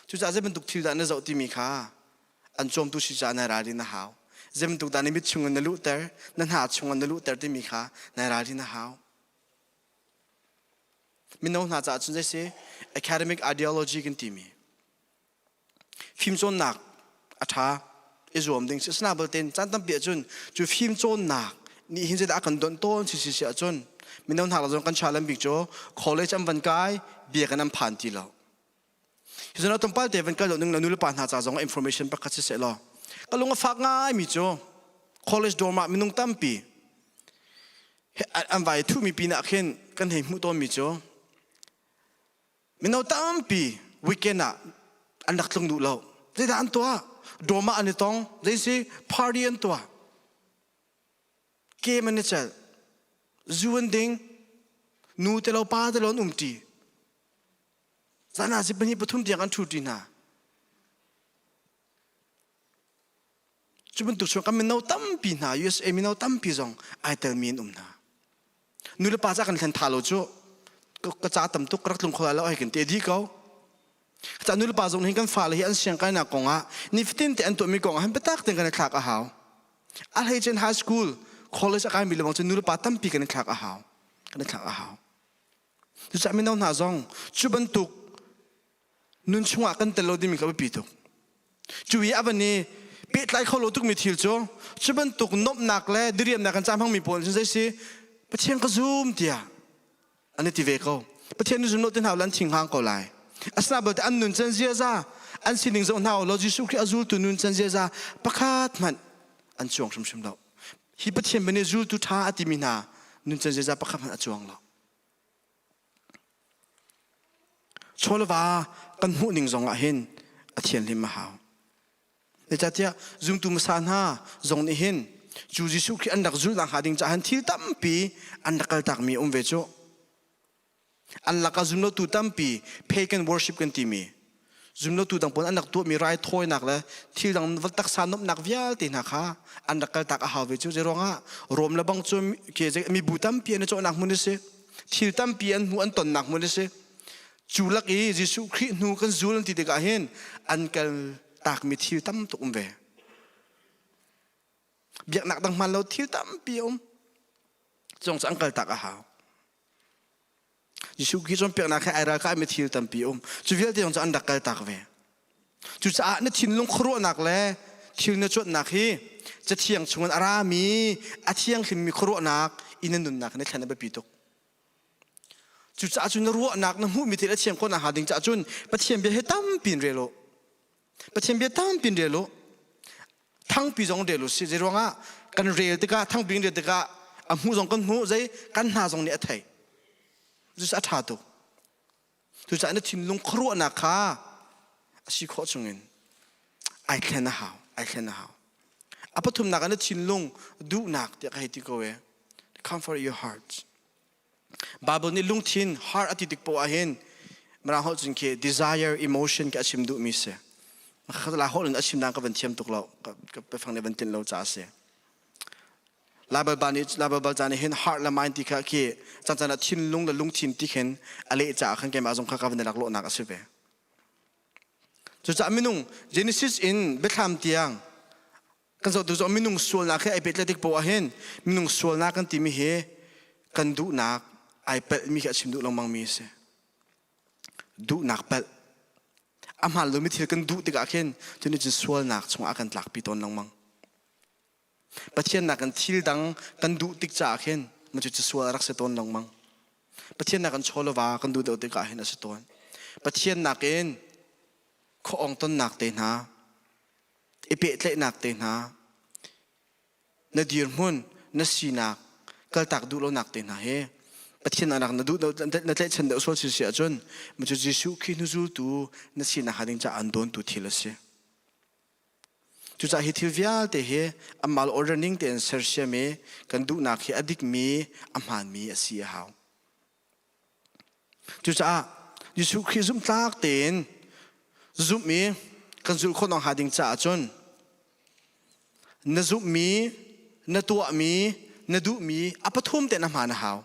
Cucaah zei bantuk thil dah na zoh timi kha an cawmtu si caah na ralrin a hau. Zei bantuk dah na mit chungin na luhter, na hna chungin na luhter timi kha na ralrin a hau. Mino hna caah cun zei si academic ideology kan timi fimcawnnak a ṭha i zuam ding si. Asinain belte caan tampi ahcun cu fimcawnnak nih hin zeidah a kan donh tawn si si si ahcun mino hna zong kan challenge bik cu college an van kai biakinn an phan ti lo. Hi zawn ah tlawmpal te van kal deuh ning la nulepa hna ca zong information pakhat si seh law ka lung a fak ngai mi cu college dorm ah minung tampi an vai thumi pin ah khin kan hei hmuh tawn mi cu mino tampi weekend ah an rak tlung duh lo zeidah an tuah dorm ah an i tong zei si party an tuah game an i celh zu an ding nu te lo pa te lo an um ṭi Zan ah pahnih pathum tiang an ṭhu ṭi hna. Cu bantuk chung kan mino tampi hna USA mino tampi zong ai telmi an um hna. Nu le pa ca kan thlen tha lo cu ka ca tam tuk ka rak tlung kho lai lo ai kan te dih ko. Ca nu le pa zong hin kan fale hi an siang kainak kong ah nifatin te an tuahmi kong ah hin biatak tein kan i thlak a hau. A hleicen high school, college a kaimi lebang cu nu le pa tampi kan i thlak a hau. Kan i thlak a hau. Cucaah mino hna zong cu bantuk nun chungah kan tel lo dingmi kha biapi tuk. Cu i a van i pehtlai kho lo tukmi thil cu cu bantuk nuamhnak le diriamnak kan cah hmangmi pawl cu zei si Pathian ka zum tiah an i ti ve ko. Pathian nu zum lo te hna an thing hang ko lai. Asina balte an nun can ziaza an sining zoh hna law Jesuh Khrih a zultu nun can ziaza pakhat hmanh an cuang hrimhrim lo. Hi Pathian bani zultu ṭha a timi hna nun can ziaza pakhat hmanh a cuang lo. Chawleva kan hmuh ning zong ah hin a thianhlim a hau. Zeicahtiah zumtu hmasa hna zong nih hin cu Jesuh Khrih an rak zulh hnga ding caah hin thil tampi an rak kaltakmi a um ve cu. An lakah zumlotu tampi pagan worship kan timi zumlotu dang pawl an rak tuahmi raithawinak le thil dang taksa nuamhnak vialte hna kha an rak kaltak a hau ve cu zeiruangah Rom le bang cu mibu tampi an i cawhnak hmun a si thil tampi an hmuh an tonnak hmun a si cu lak i Jesuh Khrih hnu kan zul an ti tikah hin an kal takmi thil tam tuk um ve biaknak dang hman lo thil tampi a um cong cu an kal tak a hau Jesuh Khrih cawnpiaknak he ai ralkahmi thil tampi um. Cu vialte zong cu an rak kaltak ve. Cucaah na thinlung khuaruahnak le thil na cuanhnak hi Cathiang chungin a rami a thianghlimmi khuaruahnak in na nunnak na thlen a biapi tuk. Cucaah cu na ruahnak na hmuhmi thil a thiang khawh nakhnga ding caah cun Pathian bia hi tampi in rel u. Pathian bia tampi in rel u. Thangpi zong rel u si. Zei ruangah kan rel tikah thangpi in rel tikah a hmuh zong kan hmuh zei kan hna zong nih a theih. Cucu a ṭha tuk. Cucaah na thinlung khuaruahnak kha a si khawh chungin ai thlen a hau, ai thlen a hau. A pathumnak ah na thinlung duhnak tiah ka hei ti ko e. Comfort your heart. Bible nih lungthin heart a ti tik poah ahhin Mirang holh cun khi desire emotion khi a chim duhmi si. La holh in a chim dan ka van thiam tuk lo ka biafang nih van tinh lo caah a si. Laibal ba nih Laibal bal ca nih hin heart le mind ti kha khi caan caan ah thinlung le lungthin ti khin a leh caah khan keimah zong kha ka van i lak lawhnak a si ve. Cucaah minung Genesis in Biathlam tiang kan zoh tu minung sualnak he ai pehtlaih tik poah hin minung sualnak kan timi hi kan duhnak ai palhmi khi a chim duh lengmang mi a si. Duhnak palh. A hmaan lomi thil kan duh tikah khin cu nih cun sualnak chungah a kan tlakpi tawn lengmang. Pathian nakin thil dang kan duh tik caah khin cu cu sual a rak si tawn lengmang. Pathian nakin chaw le va kan duh deuh tikah hin a si tawn. Pathian nakin khuaawng tonnak te hna, i pehtlaihnak te hna, na dirhmun, na sinak, kaltak duh lonak te hna hi Pathian anak na duh na tlaihchan deuh sual si si ahcun cu Jesuh Khrih hnuzultu na sinak hnga ding caah an dawntu thil a si. Cucaah hi thil vialte hi amah order ning tein sersiam i kan duhnak hi a dikmi, a hmaanmi a si a hau. Cucaah Jesuh Khrih zumhtlak tein zumh i kan zulh khawh nakhnga ding caah cun na zumhmi, na tuahmi, na duhmi a pathum te na hmaan a hau.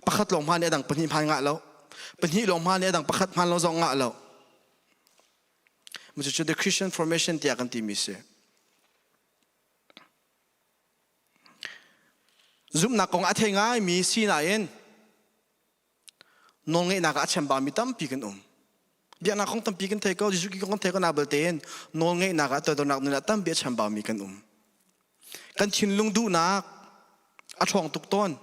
Pakhat lawng hmaan i a dang pahnih hmaan ngah lo. Pahnih lawng hmaan i a dang pakhat hmaan lo zong ngah lo. Cucu the Christian formation tiah kan timi si. Zumhnak kong a thei ngaimi si nain nawlngeihnak ah a chambami tampi kan um. Biaknak kong tampi kan thei ko, Jesuh kong kan thei ko na belte in nawlngeihnak ah toidornak nun ah tampi a chambami kan um. Kan thinlung duhnak a ṭhawng tuk tawn.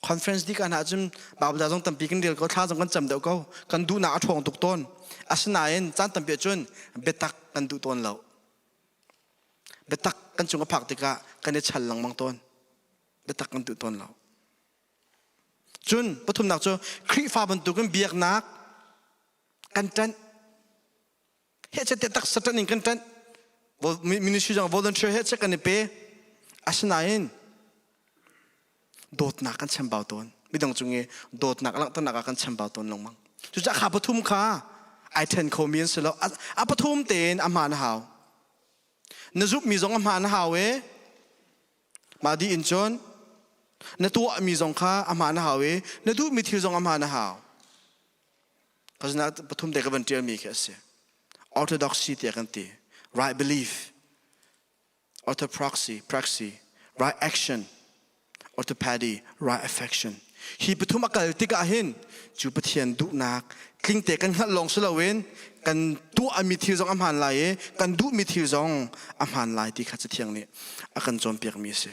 Conference dik ah cun Bible zong tampi kan rel ko, thla zong kan cam deuh ko. Kan duhnak a ṭhawng tuk tawn. Asinain caan tampi ahcun biatak kan duh tawn lo. Biatak kan cung a phak tikah kan i chal lengmang tawn. Biatak kan duh tawn lo. Cun pathumnak cu Khrihfa bantukin biaknak kan ṭanh. Hehchet te taksa ṭanh in kan ṭanh. Ministry zong volunteer hehchet kan i pe. Asinain dawtnak kan chambau tawn. Midang cung i dawtnak langhternak ah kan chambau tawn lengmang. Cucaah kha pathum kha ai ṭhen khomi an si lo. A pathum tein a hmaan a hau. Na zumhmi zong a hmaan a hau i mah dih in cun na tuahmi zong kha a hmaan a hau i na duhmi thil zong a hmaan a hau. Ka pathum te ka van ṭialmi khi a si. Orthodoxy tiah kan ti. Right belief. Orthopraxy, praxy, right action, orthopedy, right affection. Hi pathum a kal tikah hin cu Pathian duhnak tlingte kan hngalh lawng si loin kan tuahmi thil zong a hmaan lai i kan duhmi thil zong a hmaan lai ti kha Cathiang nih a kan cawnpiakmi a si.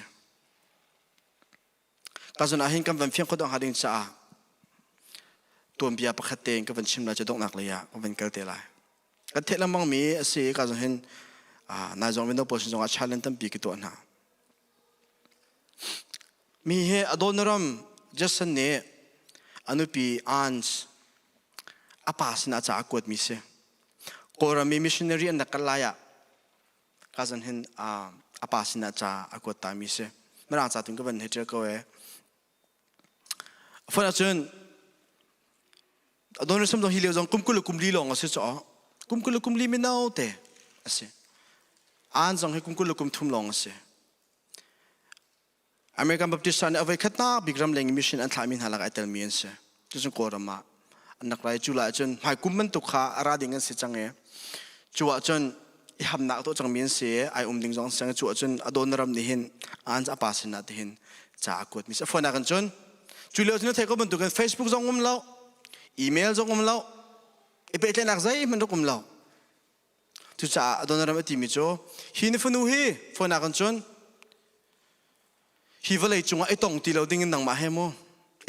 Ka zun ah hin kan van fiang khawh hnga ding caah tuanbia pakhat tein ka van chim lai cu donghnak lei ah ka van kal te lai. Kan theih lengmang mi a si ka zun hin nai zong window pawl sin zongah challenge tampi ka tuah hna. Mi hi Adoniram Judson nih a nupi Ans a pa sinah ca a kuatmi si. Kawlram i missionary an rak kal lai ah ka zan hin a pa sinah ca a kuat tami si. Mirang ca tun ka van hei ṭial ko ee. Phone ahcun Adoniram zong hi lio zong kum 20 le kum li lawng a si caw. Kum 20 le kum li mino te a si. An zong hi kum 20 le kum thum lawng a si. American Baptist nih a voikhatnak bik ramleng mission an thlahmi hna lakah ai telmi an si. Cucun Kawlram ah an rak rai. Cu lai ahcun hmaikum bantuk kha a ra ding an si cang i cu ahcun i hamnak tuah cangmi an si i ai um ding zong an si cang i cu ahcun a dawn ram nih hin an a pa sinah tihin ca a kuatmi si. A fawinak in cun cu lio cun thei ko bantukin Facebook zong um lo, email zong um lo, i pehtlaihnak zeihmanh rak um lo. Cucaah Adoniram a timi cu hi na fanu hi fawinak in cun hi vawlei cungah i tong ti lo dingin nangmah he mu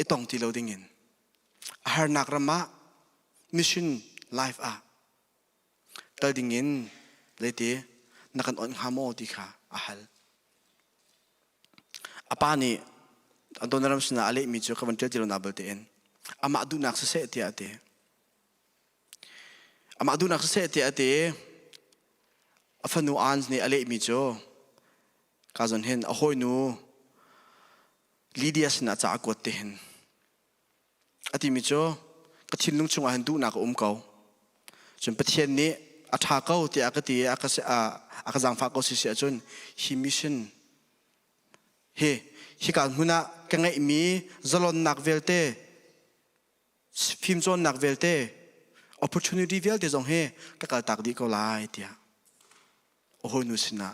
i tong ti lo dingin a harnak ram ah mission life ah kal dingin leite na kan onh hnga maw ti kha a hal. A pa nih Adoniram sinah a lehmi cu ka van ṭial ti lo na balte in amah duhnak siseh tiah a ti. Amah duhnak siseh tiah a ti i a fanu Ans nih a lehmi cu ka zawn hin a hawinu Lydia sinah ca a kuat ti hin a timi cu ka thinlung chungah hin duhnak a um ko. Cun Pathian nih a ṭha ko tiah a ka ti i a ka, a ka zaangfah ko si si ahcun hi mission hi hika hmun ah ka ngeihmi zalonnak vialte fimcawnnak vialte opportunity vialte zong hi ka kaltak dih ko lai tiah a hawinu sinah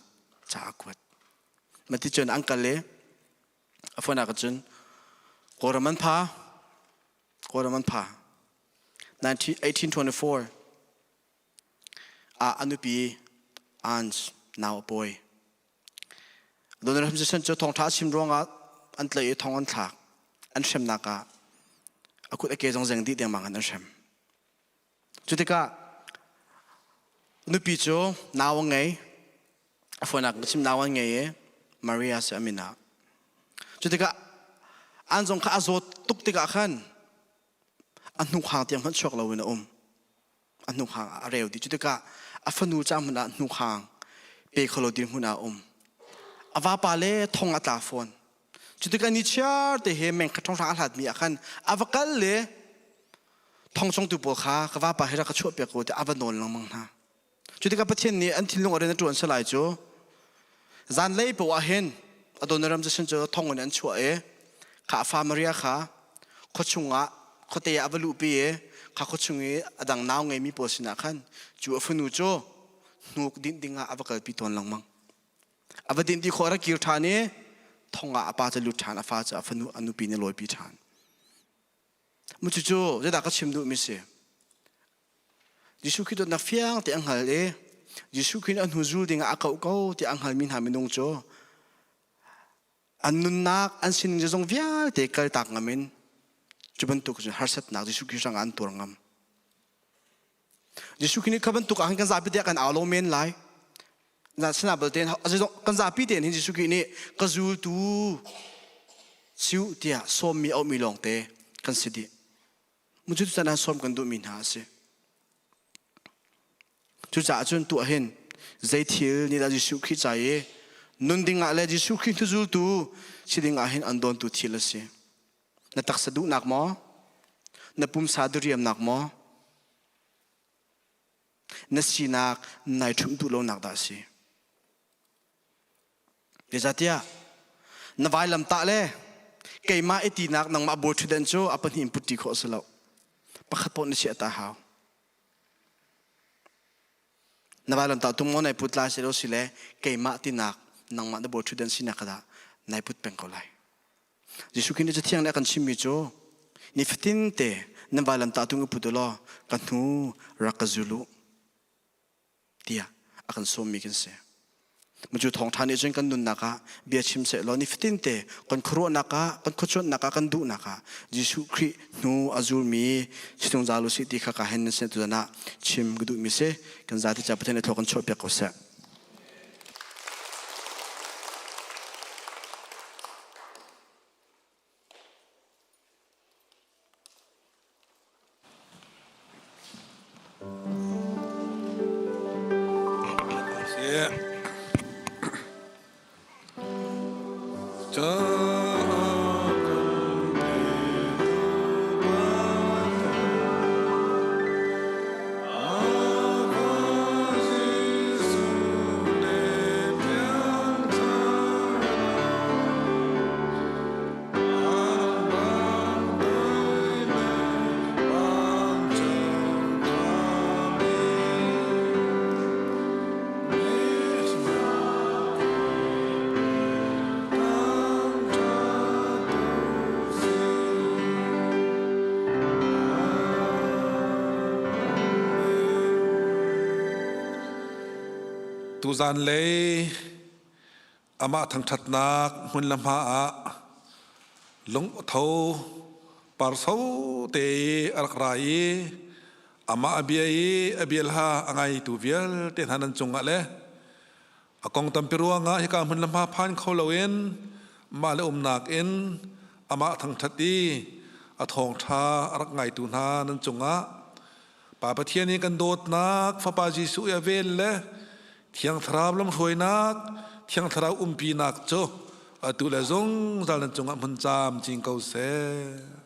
ca a kuat. Mati cun an kal i a phone ah cun Kawlram an pha Kawlram an pha 1824 ah a nupi Ans nau a pawi. Donald Trump cu thawngṭha a chim ruangah an tlaih i thong an thlak. An hremnak ah a kut a ke zong zeng dih dengmang in an hrem. Cu tikah nupi cu nau a ngei. A fawinak in chim nau an ngei i Maria si a min ah. Cu tikah an zong kha a zawt tuk tikah khan a hnukhang tiang hmanh chuak loin a um. A hnukhang a reu dih. Cu tikah a fanu ca hmanh ah hnukhang pe kho lo dirhmun ah a um. A vapa le thong a tla fawn. Cu tikah ni chiar te he meng khat hrang a hlatmi ah khan a va kal le thong chongtu pawl kha ka vapa hi rak ka chuahpiak ko tiah a va nawl lengmang hna. Cu tikah Pathian nih an thinlung a rian a ṭuan salai cu zanlei paoh ah hin. Adoniram Judson cu thong in an chuah i kha a fa Maria kha khuachung ah khuate ah a va luhpi i kha khuachung i a dang nau ngeimi pawl sinah khan cu a fanu cu hnuk dinh dingah a va kalpi tawn lengmang. A va dinh ti khawh a rak kir ṭhan i thong ah a pa cu lut ṭhan, a fa cu a fanu a nupi nih a lawipi ṭhan. Mu cucu zeidah ka chim duhmi si? Jesuh Khrih dawtnak fiang te a hngal i Jesuh Khrih nih a hnu zul dingah a koh ko ti a hngalmi hna minung cu an nunnak an sining zeizong vialte kaltak ngam in cu bantuk cun harsatnak Jesuh Khrih hrangah an tuar ngam. Jesuh Khrih nih kha bantuk ah khan kan zapi te kan au lo men lai. Na sinah balte kan zapi tein hin Jesuh Khrih nih ka zultu siu tiah sawmmi auhmi lawngte kan si dih. Mu cu can ah sawm kan duhmi hna a si. Cucaah cun tuah hin zei thil nih dah Jesuh Khrih ca i nun ding ah le Jesuh Khrih hnuzultu si ding ah hin an dawntu thil a si. Na taksa duhnak maw? Na pumsa diriamnak maw? Na sinak nai ṭhumh duh lonak dah a si? Zeicahtiah na vailamtah le keimah i tinak nangmah bawi ṭhutdan cu a pahnih in putṭi khawh a si lo. Pakhat paoh na chiah ta hau. Na vailamtah tung maw nai put lai si lo si le keimah tinak nangmah na bawi ṭhutdan sinak kha dah nai put peng ko lai. Jesuh Khrih nih Cathiang nih a kan chimmi cu nifatin te nan vailamtah tung i put u law ka hnu rak ka zul u. Tiah a kan sawmmi kan si. Cu thawngṭha nih cun kan nunnak ah bia chim sehlaw nifatin te kan khuaruahnak ah, kan khuacuanhnak ah, kan duhnak ah Jesuh Khrih hnu a zulmi si zungzal u sih ti kha ka hen nan sin tuzan ah chim ka duhmi si. Kan zati ca Pathian nih thlua kan chuahpiak ko seh. Tuzan lei Amah thangṭhatnak hmun le hma ah lungtho parso te i a rak ra i amah a bia i a bialha a ngaitu vialte hna nan cungah le a kong tampi ruangah hika hmun le hma phan kho loin mah le umnak in amah thangṭhat i a thawngṭha a rak ngaitu hna nan cungah Pa Pathian i kan dawtnak Fapa Jesuh i a vel le Thiang Thlarau lamhruainak, Thiang Thlarau umpinak cu atu le zungzal nan cungah hmun camcin ko seh.